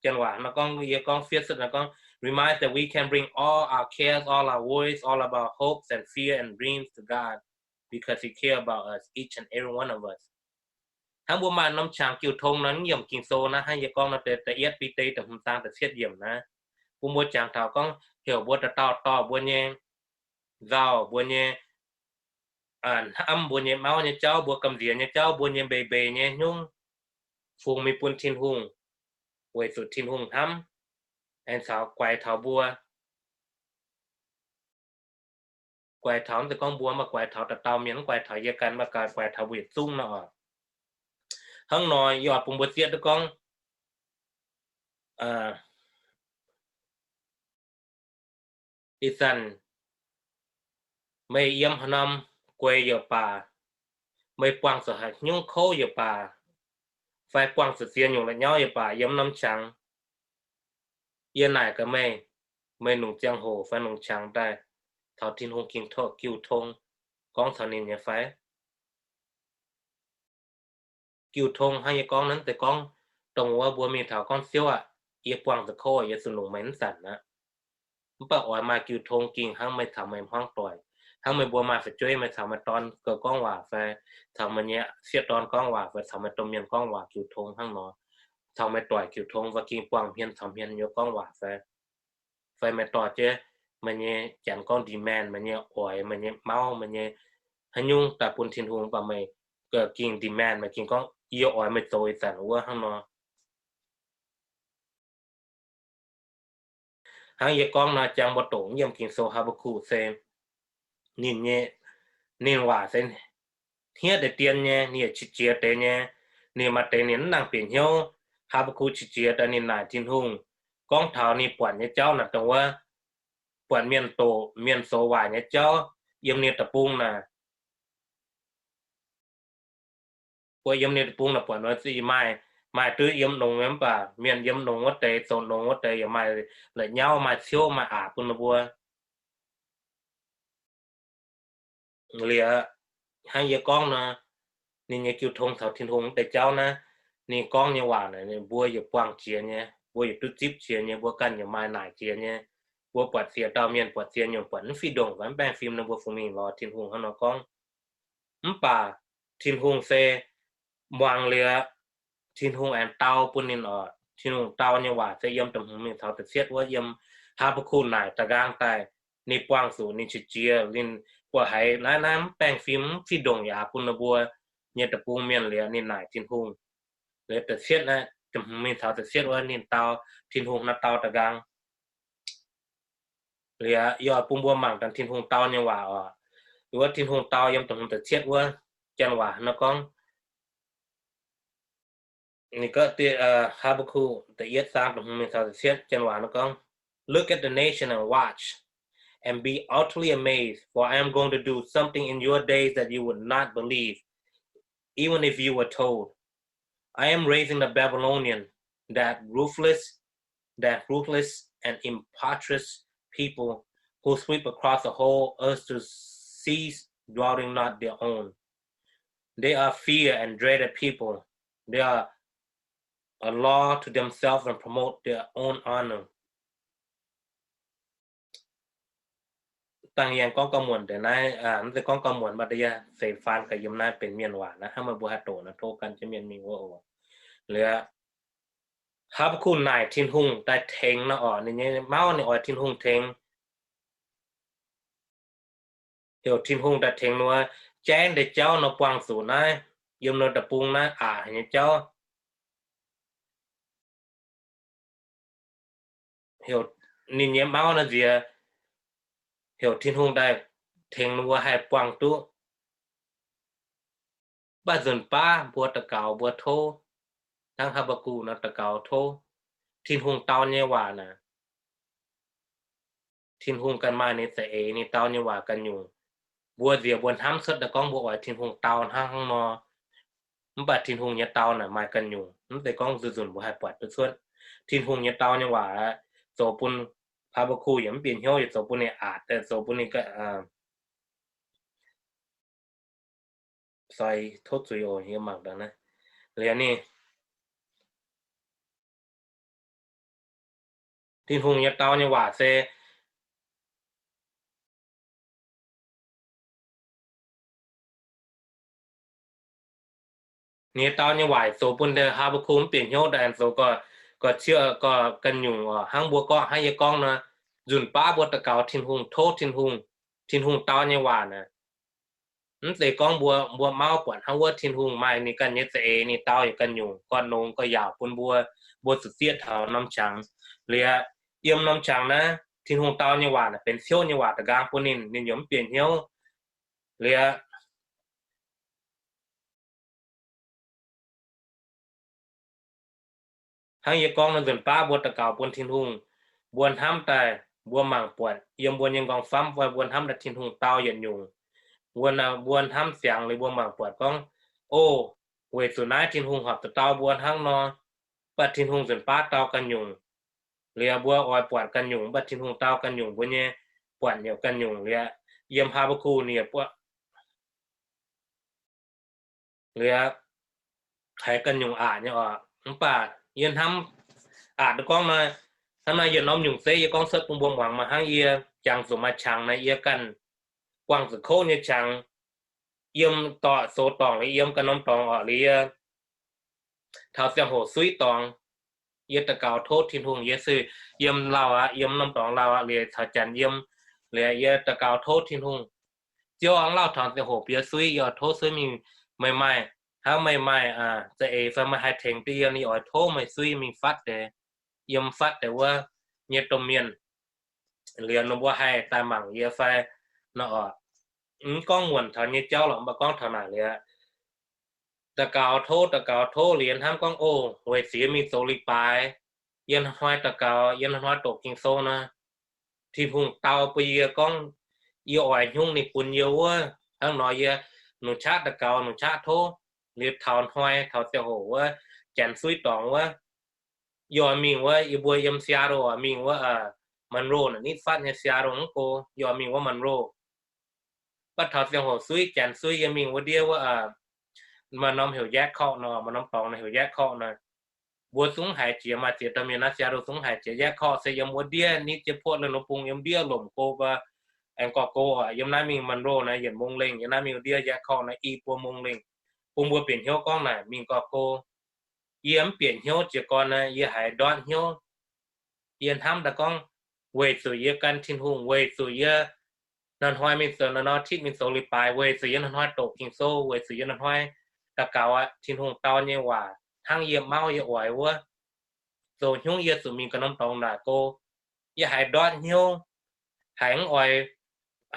janx waac nor gorngv, yie gorngv fiev cuotv nor gorngv, remind that we can bring all our cares, all our worries, all of our hopes and fear and dreams to God. because he care about us, each and every one of us. Hnangv mbuo maaih norm qangx jiu tong nor, yiem Ging-Sou naaiv hnangv yie gorngv nor, da'yietv Bide da'hmz zaang da'cietv yiemc naaiv, bun mbuo jangx taux gorngv heuc mbuo dauh dauh dorh mbuo nyei nzauh, mbuo nyei hnamv, mbuo nyei mauv nyei jauv, mbuo gamh nziex nyei jauv, mbuo nyei mbeix mbeix nyei nyungc, fungx mingh bun Tin-Hungh, weic zuqc Tin-Hungh hnamv, aengx caux guaix taux mbuo. Guaix taux mv zeiz gorngv mbuo, mv baac guaix taux dauh dauh mienh, mv guaix taux yie ganh, mv baac guaix taux mbuo yietc zungv nor oc. Hnangv nor yie oix bun mbuo zieqv duqv gorngv, ih zanc meih yiem haaix norm guei yaac baac, meih buangh zuqc haaix nyungc kouv yaac baac, fai buangh zuqc ziex nyungc la'nyauv yaac baac, yiem norm qangx, yie naaic gaax meih, meih nungx ziangh hoc fai nungx qangx daaih taux Tin-Hungh ging jiu tong gorngv taux ninh nyei fai? Jiu tong hnangv yie gorngv naaiv deix gorngv dongh wuov mbuo mingh taux gorngv, Ziouv aac, yie buangh zuqc kouv, yie zuqc nungx meih mv zanc aqv. Mv baac oix maaih jiu tong ging hnangv meih caux meih hmuangv doic, hnangv meih mbuo maaih fu'jueiv, meih caux meih dorn gorngv waac fai caux meih nyei sieqv dorn gorngv waac fai caux meih domh mienh gorngv waac jiu tong hnangv nor, caux meih doic jiu tong fai ging buangh hmien caux hmien nyei gorngv waac fai, fai meih dorh jienv meih nyei janx gorngv demand, meih nyei oix, meih nyei mauv, meih nyei haaix nyungc daaih bun Tin-Hungh, mv baac meih ging demand, meih ging gorngv, Yie oix meih zoux ih zanc wuov, hnangv nor. Hnangv yie gorngv nor, jangx mbuo doqc yiem Ging-Sou Haa^mbaa^gukc se ninh nyei, ninh waac se hniev deix dien nyei, ninh yaac qiex jiez deix nyei. Ninh maaih deix ninh mv nangh bieqc hnyouv. Haa^mbaa^gukc qiex jiez daaih ninh naaic Tin-Hungh, gorngv taux ninh buatc nyei jauv naaic, dongh wuov buatc mienh doqc, mienh zoux waaic nyei jauv yiem ninh deic-bung naaic. Buatc yiem ninh deic-bung naaic buatc nor, maaih, maaih duqv yiem nongx nyei, mv baac mienh yiem nongx wuov deix, zoux nongx wuov deix yaac maaih la'nyauv, maaih ciouv, maaih aqc bun ninh mbuo. Liuz, hnangv yie gorngv nor, ninh nyei jiu tong caux Tin-Hungh deix jauv naaiv, ninh gorngv nyei waac naaic, mbuo yaac buangh jiex nyei, mbuo yaac duqv zipv jiex nyei, mbuo ganh yaac maaih naaic jiex nyei. Mbuo buatc ziex dauh mienh, buatc ziex nyungc, buatc mv fih ndongc fai mv baengh fim nor, mbuo fungx mingh lorz Tin-Hungh hnangv nor gorngv. Mv baac Tin-Hungh se muangx liuz, Tin-Hungh aengx dau bun ninh oc. Tin-Hungh dau nyei waac se yiem da'hmz mingh taux da'cietv wuov, yiem Haa^mbaa^gukc naaic da'nqaang daaih, ninh buangh zuqc ninh qiex jiez, ninh buatc haiz naaiv, naaiv mv baengh fim, mv fih ndongc yaac bun ninh mbuo nyei deic-bung mienh liuz, ninh naaic Tin-Hungh. Liuz da'cietv naaiv, da'hmz mingh taux da'cietv wuov ninh dau, Tin-Hungh naaiv dau da'nqaang. Liuz yie oix bun mbuo mangc daaih Tin-Hungh dau nyei waac oc. Wuov Tin-Hungh dau yiem da'hmz da'cietv wuov, janx waac nor gorngv, Haa^mbaa^gukc da'yietv zaang da'hmz mingh taux da'cietv, janx waac nor gorngv, Look at the nation and watch, and be utterly amazed, for I am going to do something in your days that you would not believe, even if you were told. I am raising the Babylonian, that ruthless, that ruthless and impetuous people who sweep across the whole earth to seize dwelling not their own. They are feared and dreaded people. They are a law to themselves and promote their own honor. Dangh yie gorngv gauh muonc deix naaiv, mv zeiz gorngv gauh muonc, mv baac yie seix faan gaax yiem naaiv benx mienh waac naaiv, hnangv meih mbuo haih doqc naaiv, tov gan jienv mienh mingh wuov oc. Liuz, Haa^mbaa^gukc naaic Tin-Hungh daaih tengx nor oc, ninh nyei mauv ninh oix Tin-Hungh tengx. Heuc Tin-Hungh daaih tengx nor, jaenv deix jauv nor buangh zuqc naaiv, yiem nor deic-bung naaiv aqc haic nyei jauv. Heuc ninh nyei mauv naaiv nziex, heuc Tin-Hungh daaih tengx ninh mbuo haih buangh duqv. Mv baac nzunc baav mbuo daux gaux mbuo tov, hnangv Haa^mbaa^gukc nor daux gaux tov, Tin-Hungh dau nyei waac naaic, Tin-Hungh ganh maaih ninh za'eix ninh dau nyei waac ganh nyungc. Mbuo nziex mbuo hnamv cuotv daaih gorngv mbuo oix Tin-Hungh dau hnangv hnangv nor, mv baac Tin-Hungh nyei dau naaic maaih ganh nyungc, mv zeiz gorngv nzunc nzunc mbuo haih buatc duqv cuotv. Tin-Hungh nyei dau nyei waac zoux bun Haa^mbaa^gukc yaac mv bieqc hnyouv, yaac zoux bun ninh aqc, zoux bun ninh, tov zuiz oc, yie mangc daaih naaiv. Liuz ninh, Tin-Hungh nyei dau nyei waac se, ninh nyei dau nyei waac zoux bun Haa^mbe^gukc mv bieqc hnyouv daaih zoux gauh, gauh ciouv, gauh ganh nyungc oc. Hnangv mbuo gorngv, hnangv yie gorngv nor, nzunc baav mbuo daux gaux Tin-Hungh, tov Tin-Hungh, Tin-Hungh dau nyei waac naaic, mv zeiz gorngv mbuo, mbuo mauv buatc hnangv wuov. Tin-Hungh maaih ninh ganh nyei za'eix, ninh dau yaac ganh nyungc, gorn-nongx gauh yaauc bun mbuo, mbuo zuqc zieqv taux norm qangx. Liuz, yiem norm qangx naaiv Tin-Hungh dau nyei waac naaic benx ciouv nyei waac da'nqaang bun ninh, ninh yaac mv bieqc hnyouv. Liuz, hnangv yie gorngv nor, nzunc baav mbuo daux gaux bun Tin-Hungh, mbuo hnamv daaih, mbuo mangc buatc yiem mbuo nyei nqorngv-famv fai mbuo hnamv daaih Tin-Hungh dau yietc nyungc. Mbuo, mbuo hnamv ziangx liuz mbuo mangc buatc gorngv, o, weic zuqc naaiv Tin-Hungh horpc zuqc dau mbuo hnangv nor, mv baac Tin-Hungh nzunc baav dau ganh nyungc. Liuz mbuo oix buatc ganh nyungc, mv baac Tin-Hungh dau ganh nyungc, mbuo nyei buatc yaac ganh nyungc. Liuz, yiem Haa^mbe^gukc ninh yaac buatc, liuz, haiz ganh nyungc aqc nyei oc. Mv baac yie hnamv aqc duqv gorngv nor, hnangv naaiv yietc norm nyungc zeiv yie gorngv cuotv bun mbuo muangx, maaih hnangv yie jangx zuqc maaih qangx naaic, yie ganh guangc zuqc kouv nyei qangx, yiem dorngx, zoux dorngc liuz yiem ganh norm dorngx oc. Liuz yie taux ziangh hoc suiv dorngx, yie daux gaux tov Tin-Hungh, yie se yiem lauh aqv, yiem norm dorngx lauh aqv, liuz caux janx yiem. Liuz yie daux gaux tov Tin-Hungh, Ziouv, hnangv lauh taux ziangh hoc bieqc suiv, yie oix tov suiv mingh. Meih maaih, hnangv meih maaih za'eix fai meih haih tengx duqv yie, yie oix tov meih suiv mingh fatv deix, yiem fatv deix wuov nyei domh mienh. Liuz ninh mbuo haih daaih mangc yie fai nor oc. Mv gorngv muonc taux nyei jauv lorqc, mv baac gorngv taux naaic liuz, daux gaux tov, daux gaux tov liuz hnamv gorngv, o, weic zuqc yie mingh zoux leiz-baaix, yie hnoi-hnoi daux gaux, yie hnoi-hnoi doqc Ging-Sou nor, Tin-Hungh dau bun yie gorngv, yie oix hnyungv ninh bun yie wuov. Hnangv nor yie nungx qaqv daux gaux, nungx qaqv tov, liuz taux hnoi, taux ziangh hoc wuov, janx suiv dorngx wuov, yie oix mingh wuov, yie mbuo yiem Seattle oix mingh wuov, Monroe naaic nitv fatv nyei, Seattle mv go, yie oix mingh wuov Monroe. Mv baac taux ziangh hoc suiv, janx suiv, yie mingh wuov ndiev wuov, maaih norm heuc Yacht Club nor, maaih norm dorngx naaic heuc Yacht Club nor. Mbuo zungv haiz jiex, maaih ziex dauh mienh naaiv Seattle zungv haiz jiex. Yacht Club se yiem wuov ndiev nitv jienv Portland wuov bung, yiem ndiev lomc go, aengx gorx go oc. Yiem naaiv mingh Monroe naaiv yietc mong lengh, yiem naaiv mingh ndiev Yacht Club naaiv i buo mong lengh. Bun mbuo bieqc hnyouv gorngv naaic mingh gorx go. Yie mv bieqc hnyouv jiez gorn naaic, yie haiz ndortv hnyouv. Yie hnamv daaih gorngv, weic zuqc yie gan Tin-Hungh, weic zuqc yie hnoi-hnoi mingh zoux, hnoi-hnoi titv mingh zoux leiz-baaix, weic zuqc yie hnoi-hnoi doqc Ging-Sou, weic zuqc yie hnoi-hnoi daux gaux aqv, Tin-Hungh dau nyei waac hnangv yie mauv yie oix wuov, zoux hnyungv yie zuqc mingh ganh norm dorngx naaic go. Yie haiz ndortv hnyouv, haiz mv oix,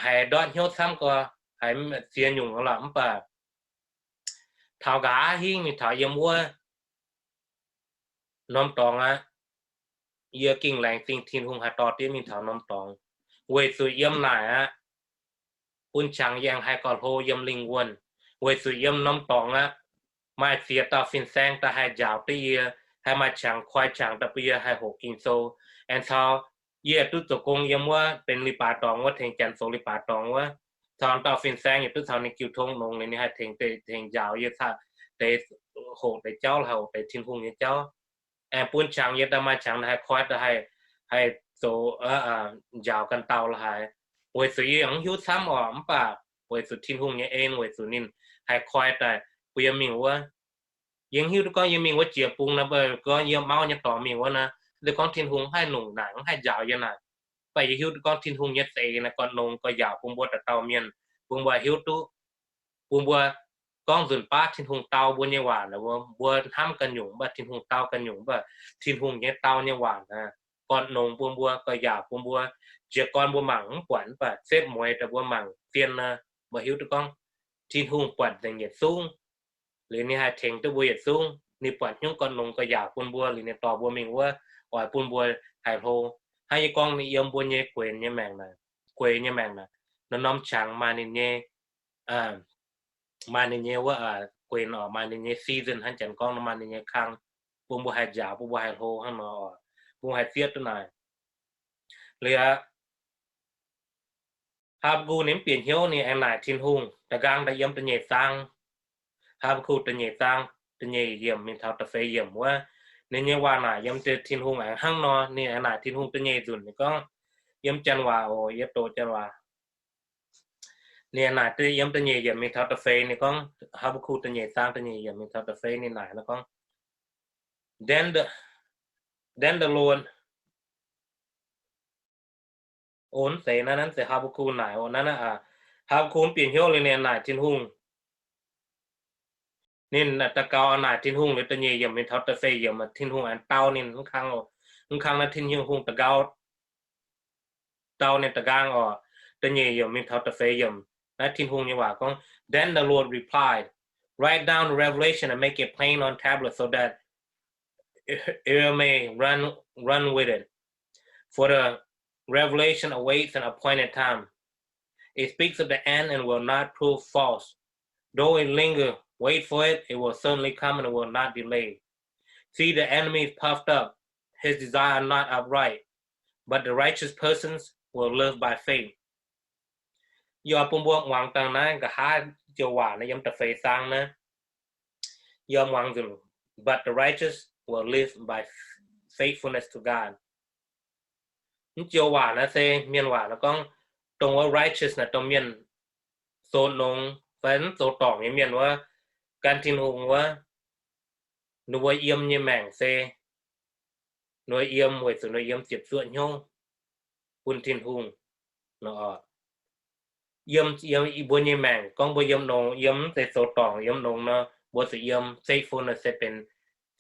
haiz ndortv hnyouv camv gorx, haiz ziex nyungc lorqc. Mv baac taux nqa'haav hingv mingh taux yiem wuov norm dorngx aqv, yie gengh laengz zingh Tin-Hungh haih dorh diev mingh taux norm dorngx, weic zuqc yiem naaic aqv, bun qangx yie aengx haih gauh hlo yiem lingh wuonh, weic zuqc yiem norm dorngx aqv, maaih ziex dauh fin-saeng daaih haih njaaux duqv yie, haih maaih qangx koi qangx daaih bun yie haih hoqc Ging-Sou. Aengx caux yie duqv zoux gong yiem wuov benx leiz-baaix dorngx wuov, tengx janx zoux leiz-baaix dorngx wuov, caux dauh fin-saeng yaac duqv caux ninh jiu tong longx liuz, ninh haih tengx, tengx njaaux yie caux deix, hoqc deix jauv, hoqc deix Tin-Hungh nyei jauv. Aengx bun qangx yie daaih maaih qangx haih koi daaih, haih zoux, njaaux ganh dauh la'haaix. Weic zuqc yie yaac mv hiuv camv oc, mv baac weic zuqc Tin-Hungh nyei en, weic zuqc ninh haih koi daaih bun yie mingh wuov. Yie mv hiuv duqv gorngv yie mingh wuov jiex bung naaic, mv baac gorngv yie mauv nyei dorngx mingh wuov naaic, se gorngv Tin-Hungh mv haih nungc naaic, mv haih njaaux yie naaic. Mv baac yie hiuv duqv gorngv Tin-Hungh nyei za'eix naaic gorn-nongx gauh yaauc bun mbuo dauh dauh mienh, bun mbuo hiuv duqv, bun mbuo gorngv nzunc baav Tin-Hungh dau mbuo nyei waac, mbuo hnamv ganh nyungc, mv baac Tin-Hungh dau ganh nyungc, mv baac Tin-Hungh nyei dau nyei waac naaic gorn-nongx bun mbuo, gauh yaauc bun mbuo. Jiez gorn mbuo mangc mv buatc, mv baac setv mueiz daaih mbuo mangc zien naaic, mbuo hiuv duqv gorngv Tin-Hungh buatc nzengc yietc zungv. Liuz ninh haih tengx duqv mbuo yietc zungv. Ninh buatc hnyouv gorn-nongx gauh yaauc bun mbuo, liuz ninh dorh mbuo mingh wuov, oix bun mbuo haih hlo. Hnangv yie gorngv, yiem mbuo nyei gueix nyei maengc naaic, gueix nyei maengc naaic, norm-norm qangx maaih ninh nyei, maaih ninh nyei wuov, gueix oc, maaih ninh nyei season, hnangv janx gorngv nor, maaih ninh nyei kang, bun mbuo haih njaaux, bun mbuo haih hlo hnangv nor oc, bun mbuo haih zieqv duqv naaic. Liuz aqv, Haa^mbe^gukc ninh mv bieqc hnyouv, ninh aengx naaic Tin-Hungh. Da'nqaang daaih yiem da'nyeic zaang, Haa^mbe^gukc da'nyeic zaang, da'nyeic yiemc mingh taux da'feix yiemc wuov, ninh nyei waac naaic yiem Tin-Hungh aengx hnangv nor, ninh aengx naaic Tin-Hungh da'nyeic nzunc, ninh gorngv, yiem janx waac oc, yie doqc janx waac. Ninh naaic yiem da'nyeic yiemc mingh taux da'feix, ninh gorngv, Haa^mbaa^kuk da'nyeic zaang da'nyeic yiemc mingh taux da'feix, ninh naaic nor gorngv, Then the, then the Lord Onv deix naaiv, naaiv deix Haa^mbaa^kuk naaic oc. Naaiv, Haa^mbaa^kuk mv bieqc hnyouv liuz ninh naaic Tin-Hungh. Ninh daux gaux naaic Tin-Hungh liuz da'nyeic yiemc mingh taux da'feix yiemc, Tin-Hungh aengx dau ninh mv kang, mv kang naaiv Tin-Hungh daux gaux dau ninh da'nqaang oc. Da'nyeic yiemc mingh taux da'feix yiemc, naaiv Tin-Hungh nyei waac gorngv, Then the Lord replied, Write down the revelation and make it plain on tablets so that Aaron may run, run with it. For the revelation awaits an appointed time. It speaks of the end and will not prove false. Though it linger, wait for it, it will certainly come and will not delay. See, the enemy is puffed up, his desire are not upright, but the righteous persons will live by faith. Yie bun mbuo muangx dangh naaiv nqa'haav joux waac naaiv yiem da'feix zaang naaiv. Yie muangx nzunc, But the righteous will live by faithfulness to God. Mv joux waac naaiv se mienh waac naaiv gorngv, dongh wuov righteous naaiv dongh mienh zoux nongx fai mv zoux dorngc nyei mienh wuov, gan Tin-Hungh wuov, ninh mbuo yiem nyei maengc se, ninh mbuo yiem weic zuqc ninh mbuo yiem ziepc zuoqv hnyouv bun Tin-Hungh. Yiem, yiem mbuo nyei maengc gorngv mbuo yiem nongx, yiem mv zeiz zoux dorngc, yiem nongx nor, mbuo zuqc yiem faithfulness se benx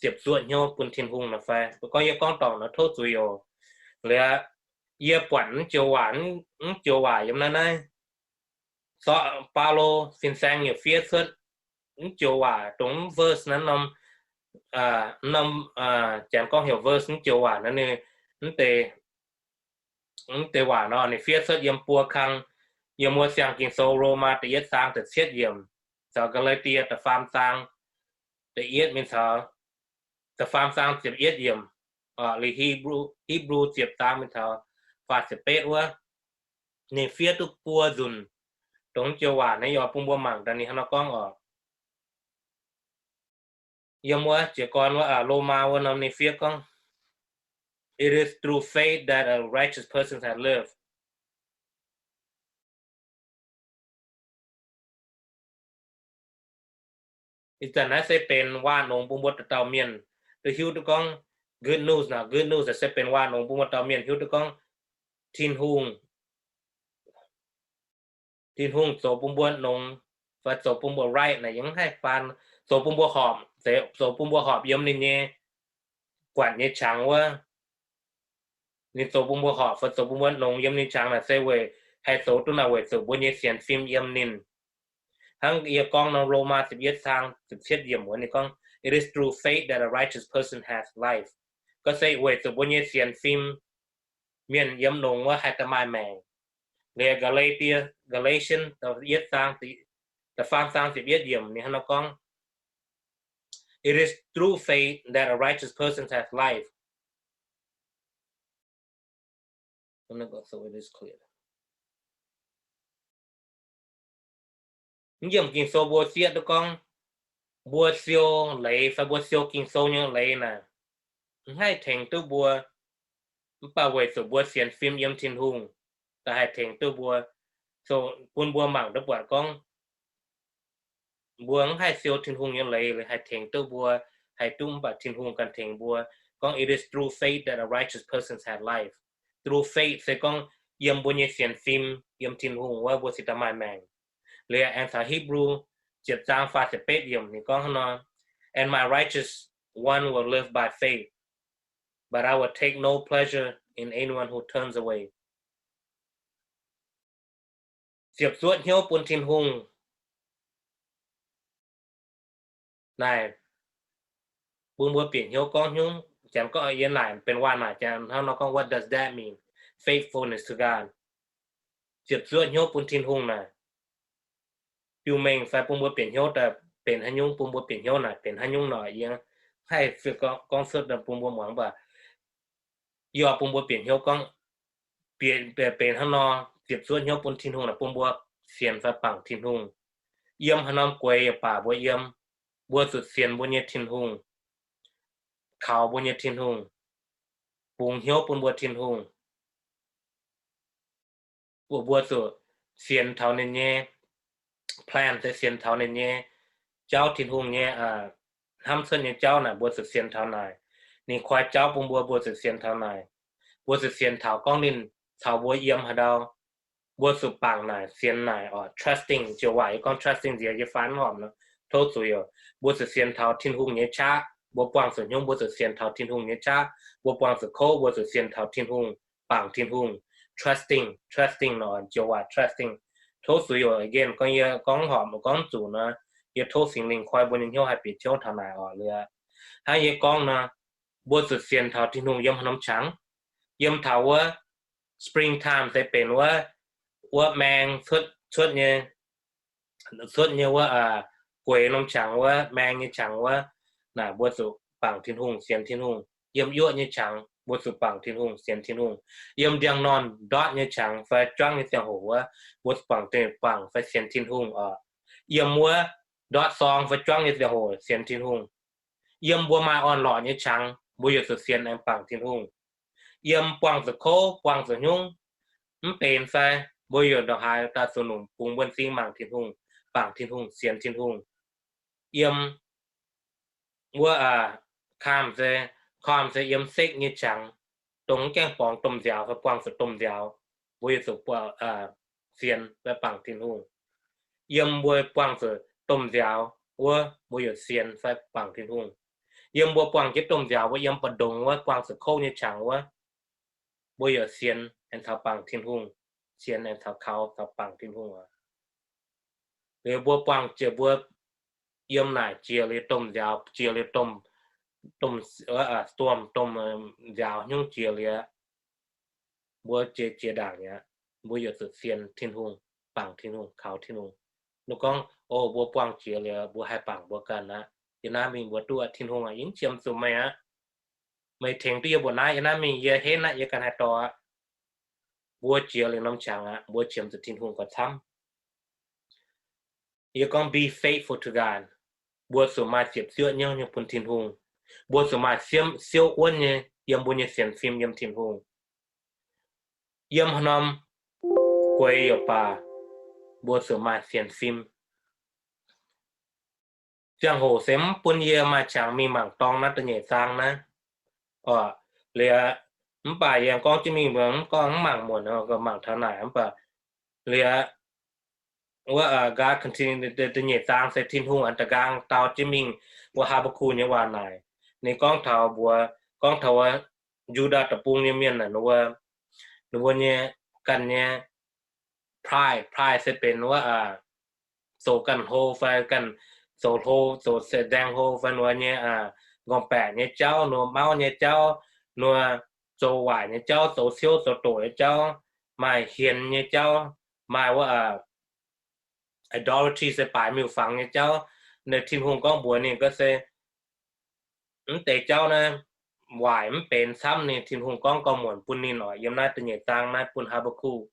ziepc zuoqv hnyouv bun Tin-Hungh nor fai? Mbuo gorngv yie gorngv dorngc nor tov zuiz oc. Liuz yie buatc mv joux waac, mv joux waac yiem naaiv naaiv, Baulo fin-saeng nyei fiev cuotv mv joux waac dongh mv verse naaiv norm, norm, janx gorngv heuc verse mv joux waac naaiv, mv deix, mv deix waac nor ninh fiev cuotv yiem buo kang, yiem wuov siang Ging-Sou Lomaa da'yietv zaang da'cietv yiemc, caux Gaa^laa^die da'faam zaang da'yietv mingh caux da'faam zaang ziepc yietv yiemc, liuz Hipv^lu, Hipv^lu ziepc zaang mingh caux faah ziepc betv wuov, ninh fiev duqv buo nzunc. Dongh mv joux waac naaiv yie bun mbuo mangc daaih ninh hnangv nor gorngv oc. Yiem wuov jiez gorn wuov, Lomaa wuov norm ninh fiev gorngv, It is through faith that a righteous person has lived. Ih zanc naaiv se benx waac-nongx bun mbuo dauh dauh mienh duqv hiuv duqv gorngv, good news naaic, good news se benx waac-nongx bun mbuo dauh mienh hiuv duqv gorngv, Tin-Hungh, Tin-Hungh zoux bun mbuo nongx, fai zoux bun mbuo right naaic yie mv haih faan, zoux bun mbuo horpc, zoux bun mbuo horpc yiem ninh nyei guatc nyei qangx wuov. Ninh zoux bun mbuo horpc fai zoux bun mbuo nongx yiem ninh qangx naaic se weic haih zoux duqv naaic weic zuqc mbuo nyei sienx fim yiem ninh. Hnangv yie gorngv nor, Lomaa ziepc yietv zaang ziepc cietv yiemc wuov ninh gorngv, It is through faith that a righteous person has life. Gorngv se weic zuqc mbuo nyei sienx fim, mienh yiem nongx wuov haih daaih maaih maengc. Liuz Gaa^laa^die, Galatians yietv zaang, da'faam zaang ziepc yietv yiemc ninh hnangv nor gorngv, It is through faith that a righteous person has life. Mv yiemc Ging-Sou mbuo zieqv duqv gorngv, mbuo siou leiz fai mbuo siou Ging-Sou nyei leiz naaic, mv haih tengx duqv mbuo, mv baac weic zuqc mbuo sienx fim yiem Tin-Hungh, daaih haih tengx duqv mbuo. Bun mbuo mangc duqv buatc gorngv, mbuo mv haih siou Tin-Hungh nyei leiz, leiz haih tengx duqv mbuo, haih duqv mv baac Tin-Hungh ganh tengx mbuo. Gorngv, It is through faith that a righteous person has life. Through faith se gorngv yiem mbuo nyei sienx fim yiem Tin-Hungh wuov mbuo cingx daaih maaih maengc. Liuz aengx caux Hipv^lu ziepc zaang faah ziepc betv yiemc ninh gorngv hnangv nor, And my righteous one will live by faith, but I will take no pleasure in anyone who turns away. Ziepc zuoqv hnyouv bun Tin-Hungh naaic, bun mbuo bieqc hnyouv gorngv hnyouv, janx gorngv yie naaic benx waac naaic, janx hnangv nor gorngv, What does that mean? Faithfulness to God. Ziepc zuoqv hnyouv bun Tin-Hungh naaic, biux mengh fai bun mbuo bieqc hnyouv daaih benx haaix nyungc, bun mbuo bieqc hnyouv naaic benx haaix nyungc nor, yie haih gorngv cuotv bun mbuo muangx, mv baac yie bun mbuo bieqc hnyouv gorngv, benx hnangv nor, ziepc zuoqv hnyouv bun Tin-Hungh naaic bun mbuo sienx fai bangc Tin-Hungh. Yiem haaix norm gueix yaac baac mbuo yiem, mbuo zuqc sienx mbuo nyei Tin-Hungh, kaux mbuo nyei Tin-Hungh, bungx hnyouv bun mbuo Tin-Hungh, mbuo zuqc sienx taux ninh nyei plan se sienx taux ninh nyei jauv, Tin-Hungh nyei hnamv cuotv nyei jauv naaic, mbuo zuqc sienx taux naaic. Ninh koi jauv bun mbuo, mbuo zuqc sienx taux naaic. Mbuo zuqc sienx taux gorngv ninh caux mbuo yiem haaix ndau, mbuo zuqc bangc naaic, sienx naaic oc. Trusting, joux waac yie gorngv trusting nziex yie faan horpc nor, tov zuiz oc. Mbuo zuqc sienx taux Tin-Hungh nyei qaqv, mbuo buangh zuqc hnyouv mbuo zuqc sienx taux Tin-Hungh nyei qaqv. Mbuo buangh zuqc kouv mbuo zuqc sienx taux Tin-Hungh, bangc Tin-Hungh. Trusting, trusting nor, joux waac trusting. Tov zuiz oc, again, gorngv yie gorngv horpc gorngv zuqc nor, yie tov Singx Lingh koi mbuo nyei hnyouv haih bieqc hnyouv taux naaic oc. Liuz hnangv yie gorngv nor, mbuo zuqc sienx taux Tin-Hungh yiem haaix norm qangx, yiem taux wuov spring time se benx wuov, wuov maeng cuotv, cuotv nyei, cuotv nyei wuov, gueix norm qangx wuov, maeng nyei qangx wuov, naaic mbuo zuqc bangc Tin-Hungh, sienx Tin-Hungh. Yiem yuoqv nyei qangx mbuo zuqc bangc Tin-Hungh, sienx Tin-Hungh. Yiem ndiangx-normh ndortv nyei qangx fai juangv nyei ziangh hoc wuov, mbuo zuqc bangc, bangc fai sienx Tin-Hungh oc. Yiem wuov ndortv sorng fai juangv nyei ziangh hoc sienx Tin-Hungh. Yiem mbuo maaih orn-lorqc nyei qangx, mbuo yaac zuqc sienx aengx bangc Tin-Hungh. Yiem buangh zuqc kouv, buangh zuqc hnyungv, mv benx fai, mbuo yaac ndongc haaix daaih zuqc nungc bungx mbuo nyei singx mangc Tin-Hungh, bangc Tin-Hungh, sienx Tin-Hungh. Yiem wuov calm se, calm se yiem sekv nyei qangx, dongh mv gaengh borngz domh nziaaux fai buangh zuqc domh nziaaux, mbuo yaac zuqc sienx fai bangc Tin-Hungh. Yiem mbuo buangh zuqc domh nziaaux wuov, mbuo yaac sienx fai bangc Tin-Hungh. Yiem mbuo buangh jienv domh nziaaux wuov, yiem mbu'ndongx wuov, buangh zuqc kouv nyei qangx wuov, mbuo yaac sienx aengx caux bangc Tin-Hungh, sienx aengx caux kaux caux bangc Tin-Hungh oc. Liuz mbuo buangh jiex mbuo yiem naaic jiex liuz domh nziaaux, jiex liuz domh, domh storm, domh nziaaux hnyungv jiex liuz, mbuo jiex, jiex ndaangc aqv, mbuo yaac zuqc sienx Tin-Hungh, bangc Tin-Hungh, kaux Tin-Hungh. Ninh gorngv, o, mbuo buangh jiex liuz mbuo haih bangc mbuo ganh aqv. Yiem naaiv mingh mbuo duqv, Tin-Hungh aac, yie mv qiemx zuqc meih aqv. Meih tengx duqv yie mbuo naaiv, yiem naaiv mingh yie henv aqv, yie ganh haih dorh aqv. Mbuo jiex liuz norm qangx aqv, mbuo qiemx zuqc Tin-Hungh gauh camv. Yie gorngv be faithful to God. Mbuo zuqc maaih ziepc zuoqv nyouv nyei bun Tin-Hungh. Mbuo zuqc maaih siemv siouv wuonv nyei yiem mbuo nyei sienx fim yiem Tin-Hungh. Yiem haaix norm gueix yaac baac, mbuo zuqc maaih sienx fim. Ziangh hoc se mv bun yie maaih qangx mingh mangc dorng naaiv da'nyeic zaang naaiv oc. Liuz, mv baac yie gorngv jienv mingh mbuo mv gorngv mv mangc muonc, mangc taux naaic mv baac liuz, wuov, nqa'haav da'nyeic zaang se Tin-Hungh aengx da'nqaang dau jienv mingh wuov Haa^mbe^kuk nyei waac naaic. Ninh gorngv taux mbuox, gorngv taux wuov Yu^ndaa Deic-Bung nyei mienh naaic, ninh mbuo nyei ganh nyei pride, pride se benx wuov, zoux ganh hlo fai ganh zoux hlo, zoux nzaeng hlo fai ninh mbuo nyei nqorngv-baeqc nyei jauv, ninh mbuo mauv nyei jauv, ninh mbuo zoux waaic nyei jauv, zoux siouv zoux doqc nyei jauv, maaih hienx nyei jauv, maaih wuov idolatry se baaix miuc-fangx nyei jauv. Naaiv Tin-Hungh gorngv mbuox ninh gorngv se, mv deix jauv naaiv waaic mv benx camv. Ninh Tin-Hungh gorngv gorngv muonc bun ninh oc, yiem naaiv da'nyeic zaang naaiv bun Haa^mbe^kuk.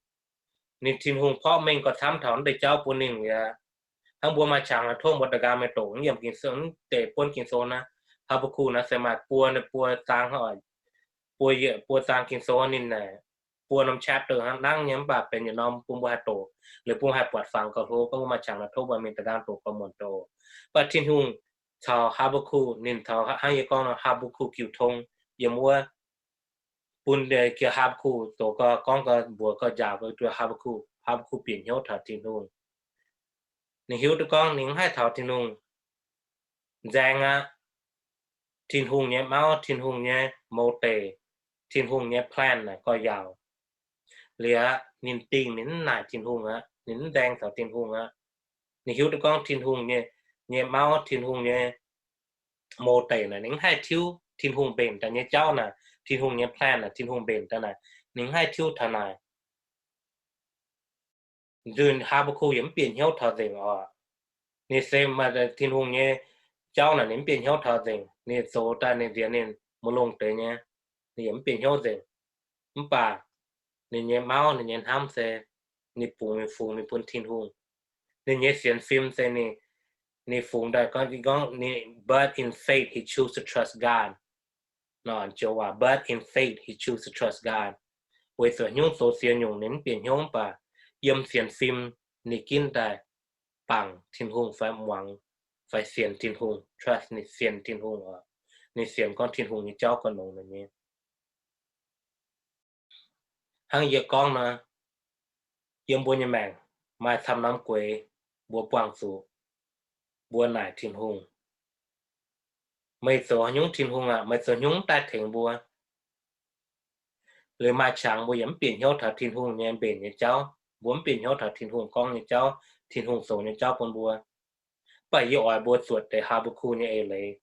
Ninh Tin-Hungh porv mengh gauh camv taux mv deix jauv bun ninh mi'aqv. Hnangv mbuo maaih qangx naaic tov mbuo da'nqaang mingh doqc yiem Ging-Sou, mv deix buonv Ging-Sou naaiv, Haa^mbe^kuk naaiv se maaih buo, buo zaang, buo, buo zaang Ging-Sou ninh naaic, buo norm chapter hnangv nangv nyei, mv baac benx yietc norm bun mbuo haih doqc, liuz bun mbuo haih buatc fangx gauh hlo. Gorngv mbuo maaih qangx naaic tov mbuo mingh da'nqaang doqc gauh muonc doqc. Mv baac Tin-Hungh caux Haa^mbe^kuk ninh taux hnangv yie gorngv nor, Haa^mbe^kuk jiu tong yiem wuov, bun Haa^mbe^kuk zoux gau, gorngv gau, mbuox gau, njaaux gau duqv Haa^mbe^kuk, Haa^mbe^kuk bieqc hnyouv taux Tin-Hungh. Ninh hiuv duqv gorngv ninh mv haih taux Tin-Hungh nzaeng aqv. Tin-Hungh nyei mauv, Tin-Hungh nyei mouz deic, Tin-Hungh nyei plan naaic gorx-youz. Liuz ninh dingh ninh mv naaic Tin-Hungh aqv, ninh mv nzaeng taux Tin-Hungh aqv. Ninh hiuv duqv gorngv Tin-Hungh nyei, nyei mauv, Tin-Hungh nyei mouz deic naaic ninh mv haih tiuv. Tin-Hungh mbenc daaih nyei jauv naaic, Tin-Hungh nyei plan naaic, Tin-Hungh mbenc daaih naaic, ninh mv haih tiuv taux naaic. Nzunc Haa^mbe^kuk yaac mv bieqc hnyouv taux nzengc oc. Ninh se maaih Tin-Hungh nyei jauv naaic ninh mv bieqc hnyouv taux nzengc. Ninh zoux daaih ninh nziex ninh maiv longx deix nyei, ninh yaac mv bieqc hnyouv nzengc. Mv baac ninh nyei mauv, ninh nyei hnamv se ninh bungx, ninh fungx ninh bun Tin-Hungh. Ninh nyei sienx fim se ninh, ninh fungx daaih gorngv, gorngv ninh, but in faith he choose to trust God. Nor joux waac, but in faith he choose to trust God. Weic zuqc hnyouv zoux ziex nyungc ninh mv bieqc hnyouv, mv baac yiem sienx fim ninh ginv daaih bangc Tin-Hungh fai muangx fai sienx Tin-Hungh, trust ninh, sienx Tin-Hungh oc. Ninh sienx gorngv Tin-Hungh nyei jauv gauh nongx nyei. Hnangv yie gorngv nor, yiem mbuo nyei maengc maaih camv norm gueix mbuo buangh zuqc, mbuo naaic Tin-Hungh, meih zoux haaix nyungc Tin-Hungh aah? Meih zoux haaix nyungc daaih tengx mbuo? Liuz maaih qangx mbuo yaac mv bieqc hnyouv taux Tin-Hungh nyei mbenc nyei jauv, mbuo mv bieqc hnyouv taux Tin-Hungh gorngv nyei jauv, Tin-Hungh zoux nyei jauv bun mbuo. Mv baac yie oix mbuo zuotc deix Haa^mbaa^gukc nyei eix leiz.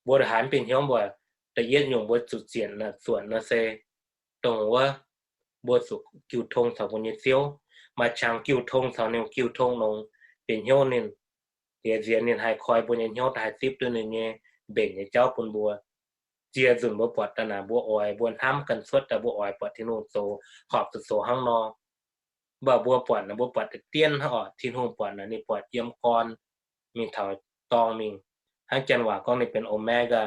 Mbuo haiz mv bieqc hnyouv mbuo, da'yietv nyungc mbuo zuqc zienc zuotc nor se dongh wuov, mbuo zuqc jiu tong caux mbuo nyei Ziouv. Maaih qangx jiu tong caux ninh jiu tong nongx, bieqc hnyouv ninh, liez nziex ninh haih koi mbuo nyei hnyouv, haih zipv duqv ninh nyei mbenc nyei jauv bun mbuo. Ziex nzunc mbuo buatc daaih naaic, mbuo oix, mbuo hnamv ganh cuotv daaih, mbuo oix buatc Tin-Hungh zoux, horpc zuqc zoux hnangv nor. Mv baac mbuo buatc naaic, mbuo buatc deix dienv hnangv oc. Tin-Hungh buatc naaic, ninh buatc yiem gorn mingh taux dorngx mingh. Hnangv janx waac gorngv ninh benx Omega,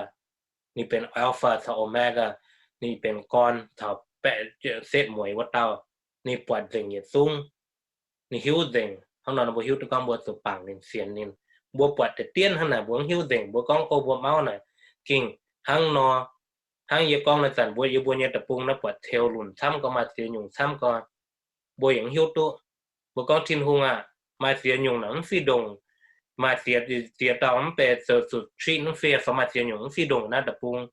ninh benx Alpha caux Omega, ninh benx gorn caux baeqc setv mueiz wuov dauh. Ninh buatc nzengc yietc zungv. Ninh hiuv nzengc. Hnangv nor mbuo hiuv duqv gorngv mbuo zuqc bangc ninh, sienx ninh. Mbuo buatc deix dienv hnangv naaic, mbuo mv hiuv nzengc. Mbuo gorngv, o, mbuo mauv naaic gengh hnangv nor. Hnangv yie gorngv naaiv zanc mbuo, yie mbuo nyei deic-bung naaiv buatc ceux lunc camv gorx, maaih ziex nyungc camv gorx, mbuo yaac mv hiuv duqv. Mbuo gorngv, Tin-Hungh aah, maaih ziex nyungc naaic mv fih ndongc, maaih ziex, ziex dauh mv baac zoux zuqc treat mv fih, fai maaih ziex nyungc mv fih ndongc naaiv deic-bung.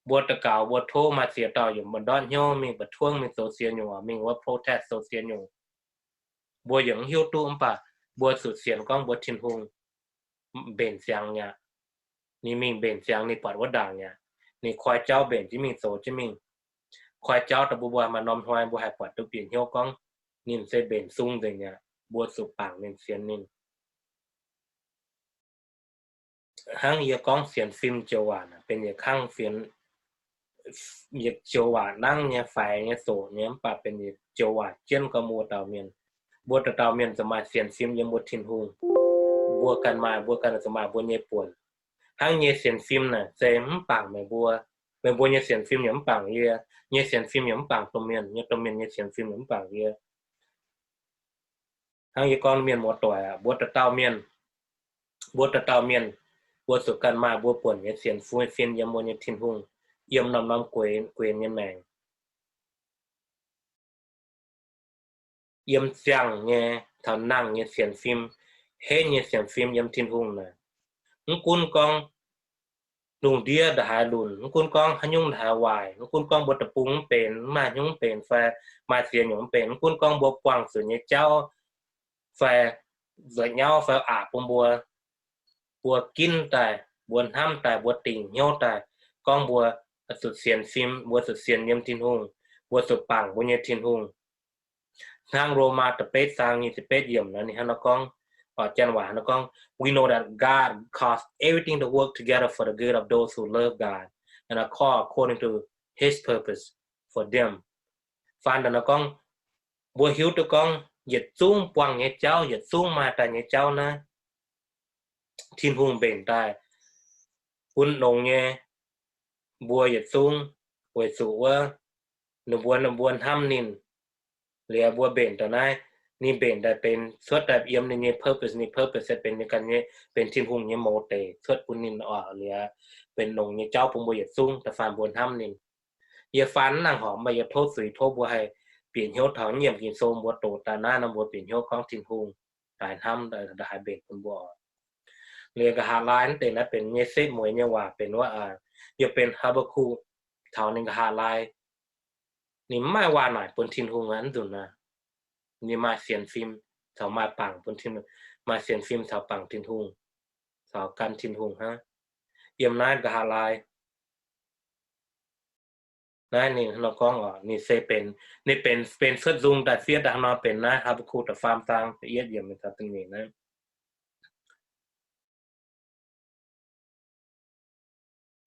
Mbuo daux gaux, mbuo tov, maaih ziex dauh yaac mbu'ndortv hnyouv mingh mba'tuongv mingh zoux ziex nyungc, mingh wuov protest zoux ziex nyungc. Mbuo yaac mv hiuv duqv, mv baac mbuo zuqc sienx gorngv mbuo Tin-Hungh mbenc ziangx aqv. Ninh mingh mbenc ziangx, ninh buatc wuov ndaangc aqv. Ninh koi jauv mbenc jienv mingh, zoux jienv mingh. Koi jauv daaih bun mbuo maaih norm hnoi mbuo haih buatc duqv bieqc hnyouv gorngv ninh se mbenc sung nzengc aqv. Mbuo zuqc bangc ninh, sienx ninh. Hnangv yie gorngv sienx fim joux waac naaic benx yietc kangv fienx, yietc joux waac nangv nyei, faix nyei, zoqc nyei, mv baac benx yietc joux waac jienv gorngv mbuo dauh mienh, mbuo dauh dauh mienh zuqc maaih sienx fim yiem mbuo Tin-Hungh. Mbuo ganh maaih, mbuo ganh zuqc maaih mbuo nyei buonc. Hnangv nyei sienx fim naaic se mv bangc meih mbuo, meih mbuo nyei sienx fim yaac mv bangc yie, nyei sienx fim yaac mv bangc domh mienh, nyei domh mienh nyei sienx fim yaac mv bangc yie. Hnangv yie gorngv mienh muoz-doic aac, mbuo dauh dauh mienh, mbuo dauh dauh mienh, mbuo zuqc ganh maaih mbuo buonc nyei sienx fim yiem mbuo nyei Tin-Hungh, yiem norm-norm gueix, gueix nyei maengc, yiem ziangh nyei caux nangh nyei sienx fim, henv nyei sienx fim yiem Tin-Hungh naaic. Mv gunv gorngv lungh ndiev ndongc haaix lunc, mv gunv gorngv haaix nyungc ndongc haaix waaic, mv gunv gorngv mbuo deic-bung mv benx, maaih haaix nyungc mv benx fai maaih ziex nyungc mv benx, mv gunv gorngv mbuo buangh zuqc nyei jauv fai nzueic nyauv fai aqc bun mbuo, mbuo ginv daaih, mbuo hnamv daaih, mbuo dingc hnyouv daaih, gorngv mbuo zuqc sienx fim, mbuo zuqc sienx yiem Tin-Hungh, mbuo zuqc bangc mbuo nyei Tin-Hungh. Hnangv Lomaa da'betv zaang nyic ziepc betv yiemc naaiv ninh hnangv naaiv gorngv, janx waac hnangv naaiv gorngv, we know that God cause everything to work together for the good of those who love God and are called according to his purpose for them. Faan daaih naaiv gorngv, mbuo hiuv duqv gorngv yietc zungv buangh nyei jauv, yietc zungv maaih daaih nyei jauv naaiv, Tin-Hungh mbenc daaih bun longx nyei mbuo yietc zungv, weic zuqc wuov, ninh mbuo, ninh mbuo hnamv ninh. Liuz mbuo mbenc daaih naaiv, ninh mbenc daaih benx cuotv daaih yiem ninh nyei purpose, ninh purpose se benx ninh ganh nyei, benx Tin-Hungh nyei mouz deic cuotv bun ninh oc. Liuz benx longx nyei jauv bun mbuo yietc zungv da'faanh mbuo hnamv ninh. Yie faan mv nangc horpc, mv baac yie tov zuiz tov mbuo haih bieqc hnyouv taux nyiemc Ging-Sou mbuo doqc daaih naaiv nor, mbuo bieqc hnyouv gorngv Tin-Hungh daaih hnamv, daaih haaix mbenc bun mbuo oc. Liuz nqa'haav laai naaiv deix naaiv benx nyei setv mueiz nyei waac benx wuov, yie benx Haa^mbaa^gukc taux ninh nqa'haav laai, ninh mv maaih waac naaic bun Tin-Hungh aqv, mv nzunc aqv. Ninh maaih sienx fim caux maaih bangc bun Tin, maaih sienx fim caux bangc Tin-Hungh, caux gan Tin-Hungh hnangv. Yiem naaiv nqa'haav laai naaiv ninh hnangv nor gorngv oc, ninh se benx, ninh benx, benx cuotv nzung daaih fiev daaih hnangv nor benx naaiv Haa^mbaa^gukc da'faam zaang da'yietv yiemc caux da'nyeic naaiv.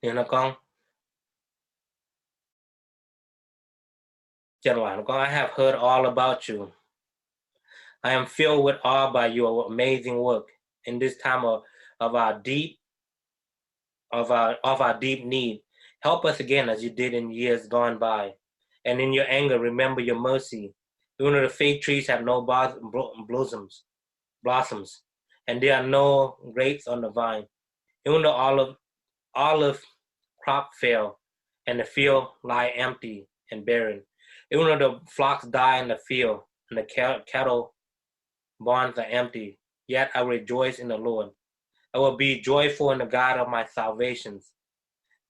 Ninh hnangv nor gorngv, janx waac gorngv, I have heard all about you. I am filled with awe by your amazing work in this time of, of our deep, of our, of our deep need. Help us again as you did in years gone by. And in your anger, remember your mercy. Even though the fig trees have no bos-, blo-, blossoms, blossoms, and there are no grapes on the vine. Even the olive, olive crop fail, and the field lie empty and barren. Even though the flocks die in the field, and the ca-, cattle barns are empty, yet I rejoice in the Lord. I will be joyful in the God of my salvation.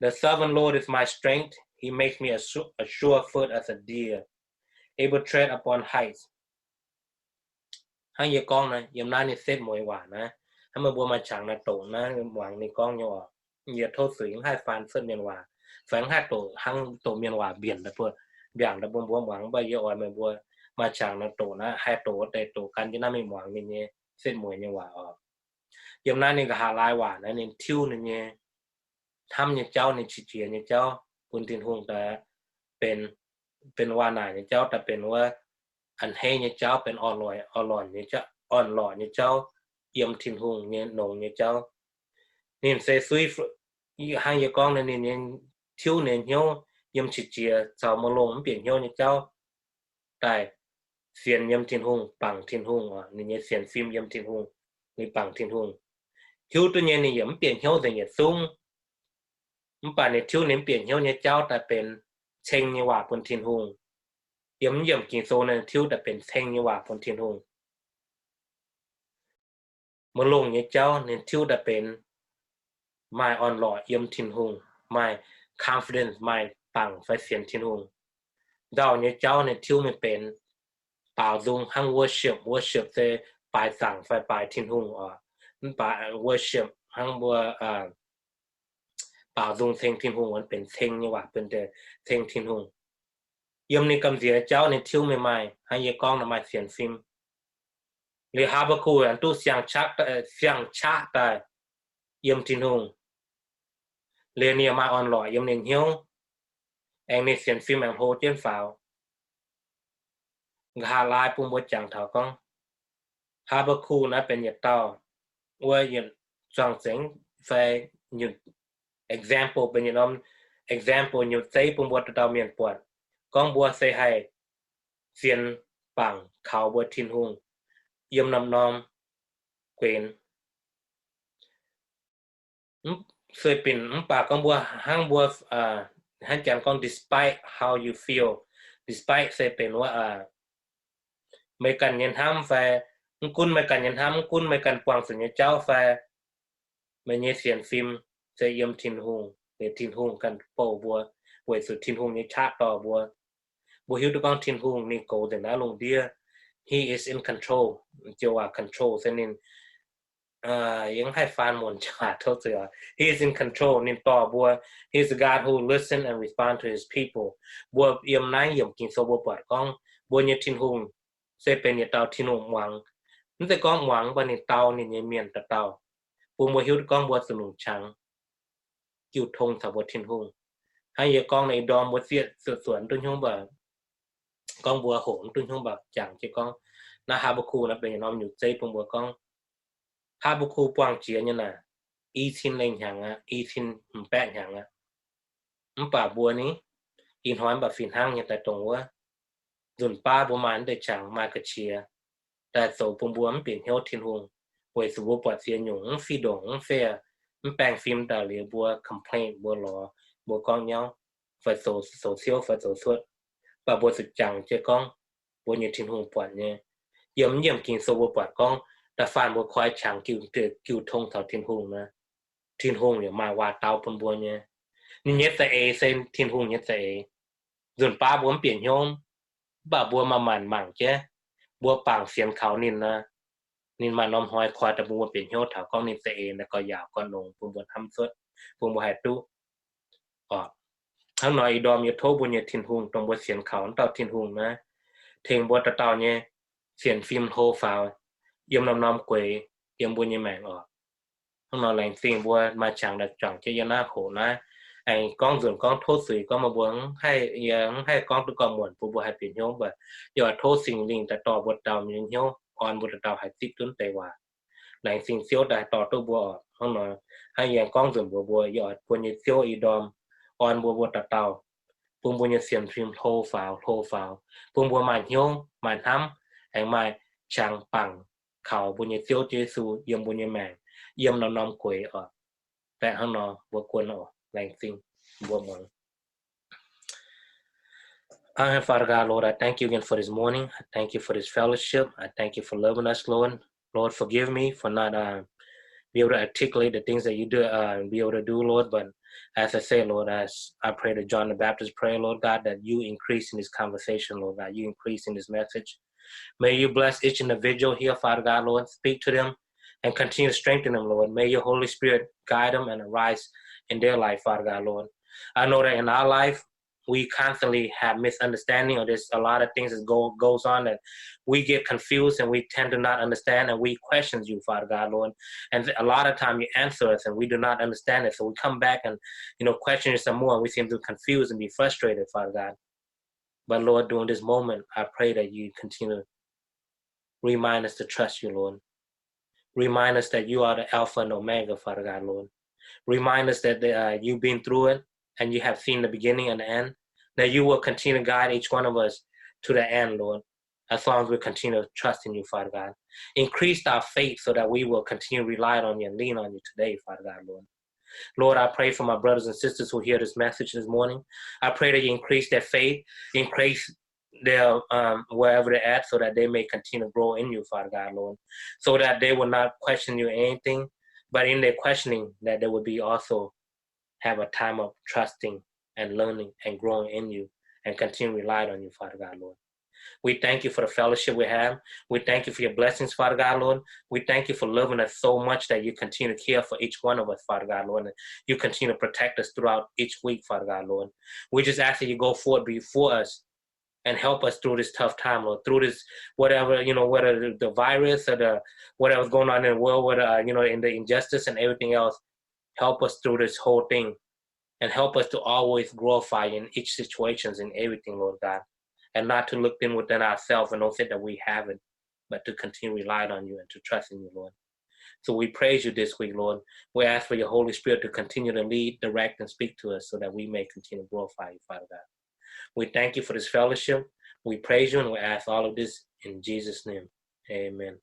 The sovereign Lord is my strength. He makes me a su-, a sure foot as a deer, able tread upon heights. Hnangv yie gorngv naaiv, yiem naaiv ninh setv mueiz waac naaiv, hnangv meih mbuo maaih qangx naaiv doqc naaiv muangx ninh gorngv nyei oc. Yie tov suix mv haih faan cuotv mienh waac, fai mv haih doqc hnangv doqc mienh waac mbienc daaih bun, mbiaangc daaih bun mbuo muangx, mv baac yie oix meih mbuo maaih qangx naaiv doqc naaiv, haih doqc wuov deix doqc gan jienv naaiv mingh muangx ninh nyei setv mueiz nyei waac oc. Yiem naaiv ninh nqa'haav laai waac naaiv ninh tiuv ninh nyei hnamv nyei jauv, ninh qiex jiez nyei jauv bun Tin-Hungh daaih benx, benx waac naaic nyei jauv daaih benx wuov a'hneiv nyei jauv, benx orn-lorqc, orn-lorqc nyei jauv, orn-lorqc nyei jauv yiem Tin-Hungh nyei nongx nyei jauv. Ninh se suiv, hnangv yie gorngv naaiv, ninh nyei tiuv ninh nyei hnyouv yiem qiex jiez caux maiv longx mv bieqc hnyouv nyei jauv daaih sienx yiem Tin-Hungh, bangc Tin-Hungh oc. Ninh nyei sienx fim yiem Tin-Hungh, ninh bangc Tin-Hungh. Hiuv duqv nyei ninh yaac mv bieqc hnyouv nzengc yietc zungv. Mv baac ninh tiuv ninh mv bieqc hnyouv nyei jauv daaih benx ceng nyei waac bun Tin-Hungh. Yiem mv yiemc Ging-Sou naaiv tiuv daaih benx ceng nyei waac bun Tin-Hungh. Maiv longx nyei jauv ninh tiuv daaih benx maaih orn-lorqc yiem Tin-Hungh, maaih confidence, maaih bangc fai sienx Tin-Hungh. Nzauh nyei jauv ninh tiuv mingh benx baaux nzung hnangv worship. Worship se baaix zaangc fai baaix Tin-Hungh oc. Mv baac worship hnangv mbuo baaux nzung ceng Tin-Hungh, benx ceng nyei waac bun deix ceng Tin-Hungh. Yiem ninh gamh nziex jauv ninh tiuv mingh maaih, hnangv yie gorngv nor, maaih sienx fim. Liuz Haa^mbaa^gukc yaac duqv siang-qaqv, siang-qaqv daaih yiem Tin-Hungh. Liuz ninh yaac maaih orn-lorqc yiem ninh hnyouv, aengx ninh sienx fim aengx hlo jienv faaux. Nqa'haav laai bun mbuo jangx taux gorngv Haa^mbaa^gukc naaiv benx yietc dauh wuov yietc zuangx zengx fai nyutc example, benx yietc norm example nyutc zeiv bun mbuo dauh dauh mienh buatc gorngv mbuo se haih sienx bangc kaux mbuo Tin-Hungh yiem norm-norm guenx. Sueih binc mv baac gorngv mbuo hnangv mbuo, hnangv janx gorngv despite how you feel, despite se benx wuov meih ganh nyei hnamv fai, mv gunv meih ganh nyei hnamv, mv gunv meih ganh buangh zuqc nyei jauv fai, meih nyei sienx fim se yiem Tin-Hungh, liuz Tin-Hungh ganh bouh mbuo, weic zuqc Tin-Hungh nyei qaqv dorh mbuo. Mbuo hiuv duqv gorngv Tin-Hungh ninh goux nzengc naaiv lungh ndiev. He is in control. Joux waac control se ninh, yie mv haih faan muonc joux waac tov zuiz. He is in control, ninh dorh mbuo. He is a God who listen and respond to his people. Mbuo yiem naaiv yiemc Ging-Sou mbuo buatc gorngv mbuo nyei Tin-Hungh se benx yietc dauh Tin-Hungh muangx. Mv zeiz gorngv muangx mv baac ninh dau ninh nyei mienh dauh dauh, bun mbuo hiuv duqv gorngv mbuo zuqc longc qangx jiu tong caux mbuo Tin-Hungh. Hnangv yie gorngv naaiv, ih ndorm mbuo zieqv zuotc zuotc duqv hnyouv mv baac, gorngv mbuo hoqc duqv hnyouv mv baac jangx jienv gorngv, naaiv Haa^mbaa^gukc naaiv benx yietc norm nyutc zeiv bun mbuo gorngv, Haa^mbaa^gukc buangh jiex nyei naaic, i cin lengh hnyangx aqv, i cin hmz baeqv hnyangx aqv. Mv baac mbuo ni, ih hnoi mv baac fih hnangv nyei daaih dongh wuov, nzunc baav mbuo maaih naaiv deix qangx maaih ga'qiex daaih zoux bun mbuo mv bieqc hnyouv Tin-Hungh, weic zuqc mbuo buatc ziex nyungc mv fih ndongc mv fair, mv baengh fim daaih liuz mbuo complain, mbuo lorz, mbuo gorngv nyauv, fai zoux, zoux ciouv fai zoux cuotv. Mv baac mbuo zuqc jangx jienv gorngv mbuo nyei Tin-Hungh buatc nyei. Yiem, yiem Ging-Sou mbuo buatc gorngv da'faanh mbuo koi qangx jiu, jiu tong caux Tin-Hungh naaic, Tin-Hungh yaac maaih waac-dau bun mbuo nyei. Ninh nyei za'eix se Tin-Hungh nyei za'eix. Nzunc baav mbuo mv bieqc hnyouv, mv baac mbuo maaih maanc mangc jienv, mbuo bangc sienx kaux ninh nor, ninh maaih norm hnoi koi daaih bun mbuo bieqc hnyouv taux gorngv ninh za'eix naaic gauh yaauc gauh longx bun mbuo hnamv cuotv, bun mbuo haih duqv. Hnangv nor ih ndorm yie tov mbuo nyei Tin-Hungh, dongh mbuo sienx kaux wuov dauh Tin-Hungh naaiv, tengx mbuo dauh dauh nyei sienx fim hlo faaux yiem norm-norm gueix yiem mbuo nyei maengc oc. Hnangv nor laengz zingh mbuo maaih qangx daaih juangc jienv yiem naaiv hoqc naaiv. Aengx gorngv nzunc gorngv tov zuiz gorngv meih mbuo mv haih, yie mv haih gorngv duqv gauh muonc bun mbuo haih bieqc hnyouv, mv baac yie oix tov Singx Lingh daaih dorh mbuo dauh nyei hnyouv, orn mbuo dauh dauh haih zipv duqv deix waac. Laengz zingh Ziouv daaih dorh duqv mbuo oc. Hnangv nor, hnangv yie gorngv nzunc mbuox mbuo, yie oix bun nyei Ziouv ih ndorm orn mbuo mbuo dauh dauh, bun mbuo nyei sienx fim hlo faaux, hlo faaux, bun mbuo maaih hnyouv, maaih hnamv, aengx maaih qangx bangc kaux mbuo nyei Ziouv Yesu yiem mbuo nyei maengc, yiem norm-norm gueix oc. Baengh hnangv nor mbuo guon oc, laengz zingh mbuo muangx. Our Heavenly Father God, Lord, I thank you again for this morning. I thank you for this fellowship. I thank you for loving us, Lord. Lord, forgive me for not uh, be able to articulate the things that you do, uh, be able to do, Lord. But as I say, Lord, as I pray to John the Baptist, pray, Lord God, that you increase in this conversation, Lord God, you increase in this message. May you bless each individual here, Father God, Lord. Speak to them and continue to strengthen them, Lord. May your Holy Spirit guide them and arise in their life, Father God, Lord. I know that in our life, we constantly have misunderstanding, or there's a lot of things that go goes on that we get confused and we tend to not understand, and we question you, Father God, Lord. And a lot of time you answer us and we do not understand it, so we come back and, you know, question you some more, and we seem to confuse and be frustrated, Father God. But Lord, during this moment, I pray that you continue to remind us to trust you, Lord. Remind us that you are the Alpha and Omega, Father God, Lord. Remind us that uh, you've been through it and you have seen the beginning and the end, that you will continue to guide each one of us to the end, Lord, as long as we continue to trust in you, Father God. Increase our faith so that we will continue to rely on you and lean on you today, Father God, Lord. Lord, I pray for my brothers and sisters who hear this message this morning. I pray that you increase their faith, increase their um, wherever they're at, so that they may continue to grow in you, Father God, Lord, so that they will not question you anything, but in their questioning, that they will be also have a time of trusting and learning and growing in you and continue to rely on you, Father God, Lord. We thank you for the fellowship we have. We thank you for your blessings, Father God, Lord. We thank you for loving us so much that you continue to care for each one of us, Father God, Lord. And you continue to protect us throughout each week, Father God, Lord. We just ask that you go forward before us and help us through this tough time, Lord, through this, whatever, you know, whether the virus or the, whatever's going on in the world, whether, uh, you know, in the injustice and everything else, help us through this whole thing and help us to always glorify in each situations and everything, Lord God, and not to look in within ourselves and don't think that we have it, but to continue to rely on you and to trust in you, Lord. So we praise you this week, Lord. We ask for your Holy Spirit to continue to lead, direct, and speak to us so that we may continue to glorify you, Father God. We thank you for this fellowship. We praise you and we ask all of this in Jesus' name. Amen.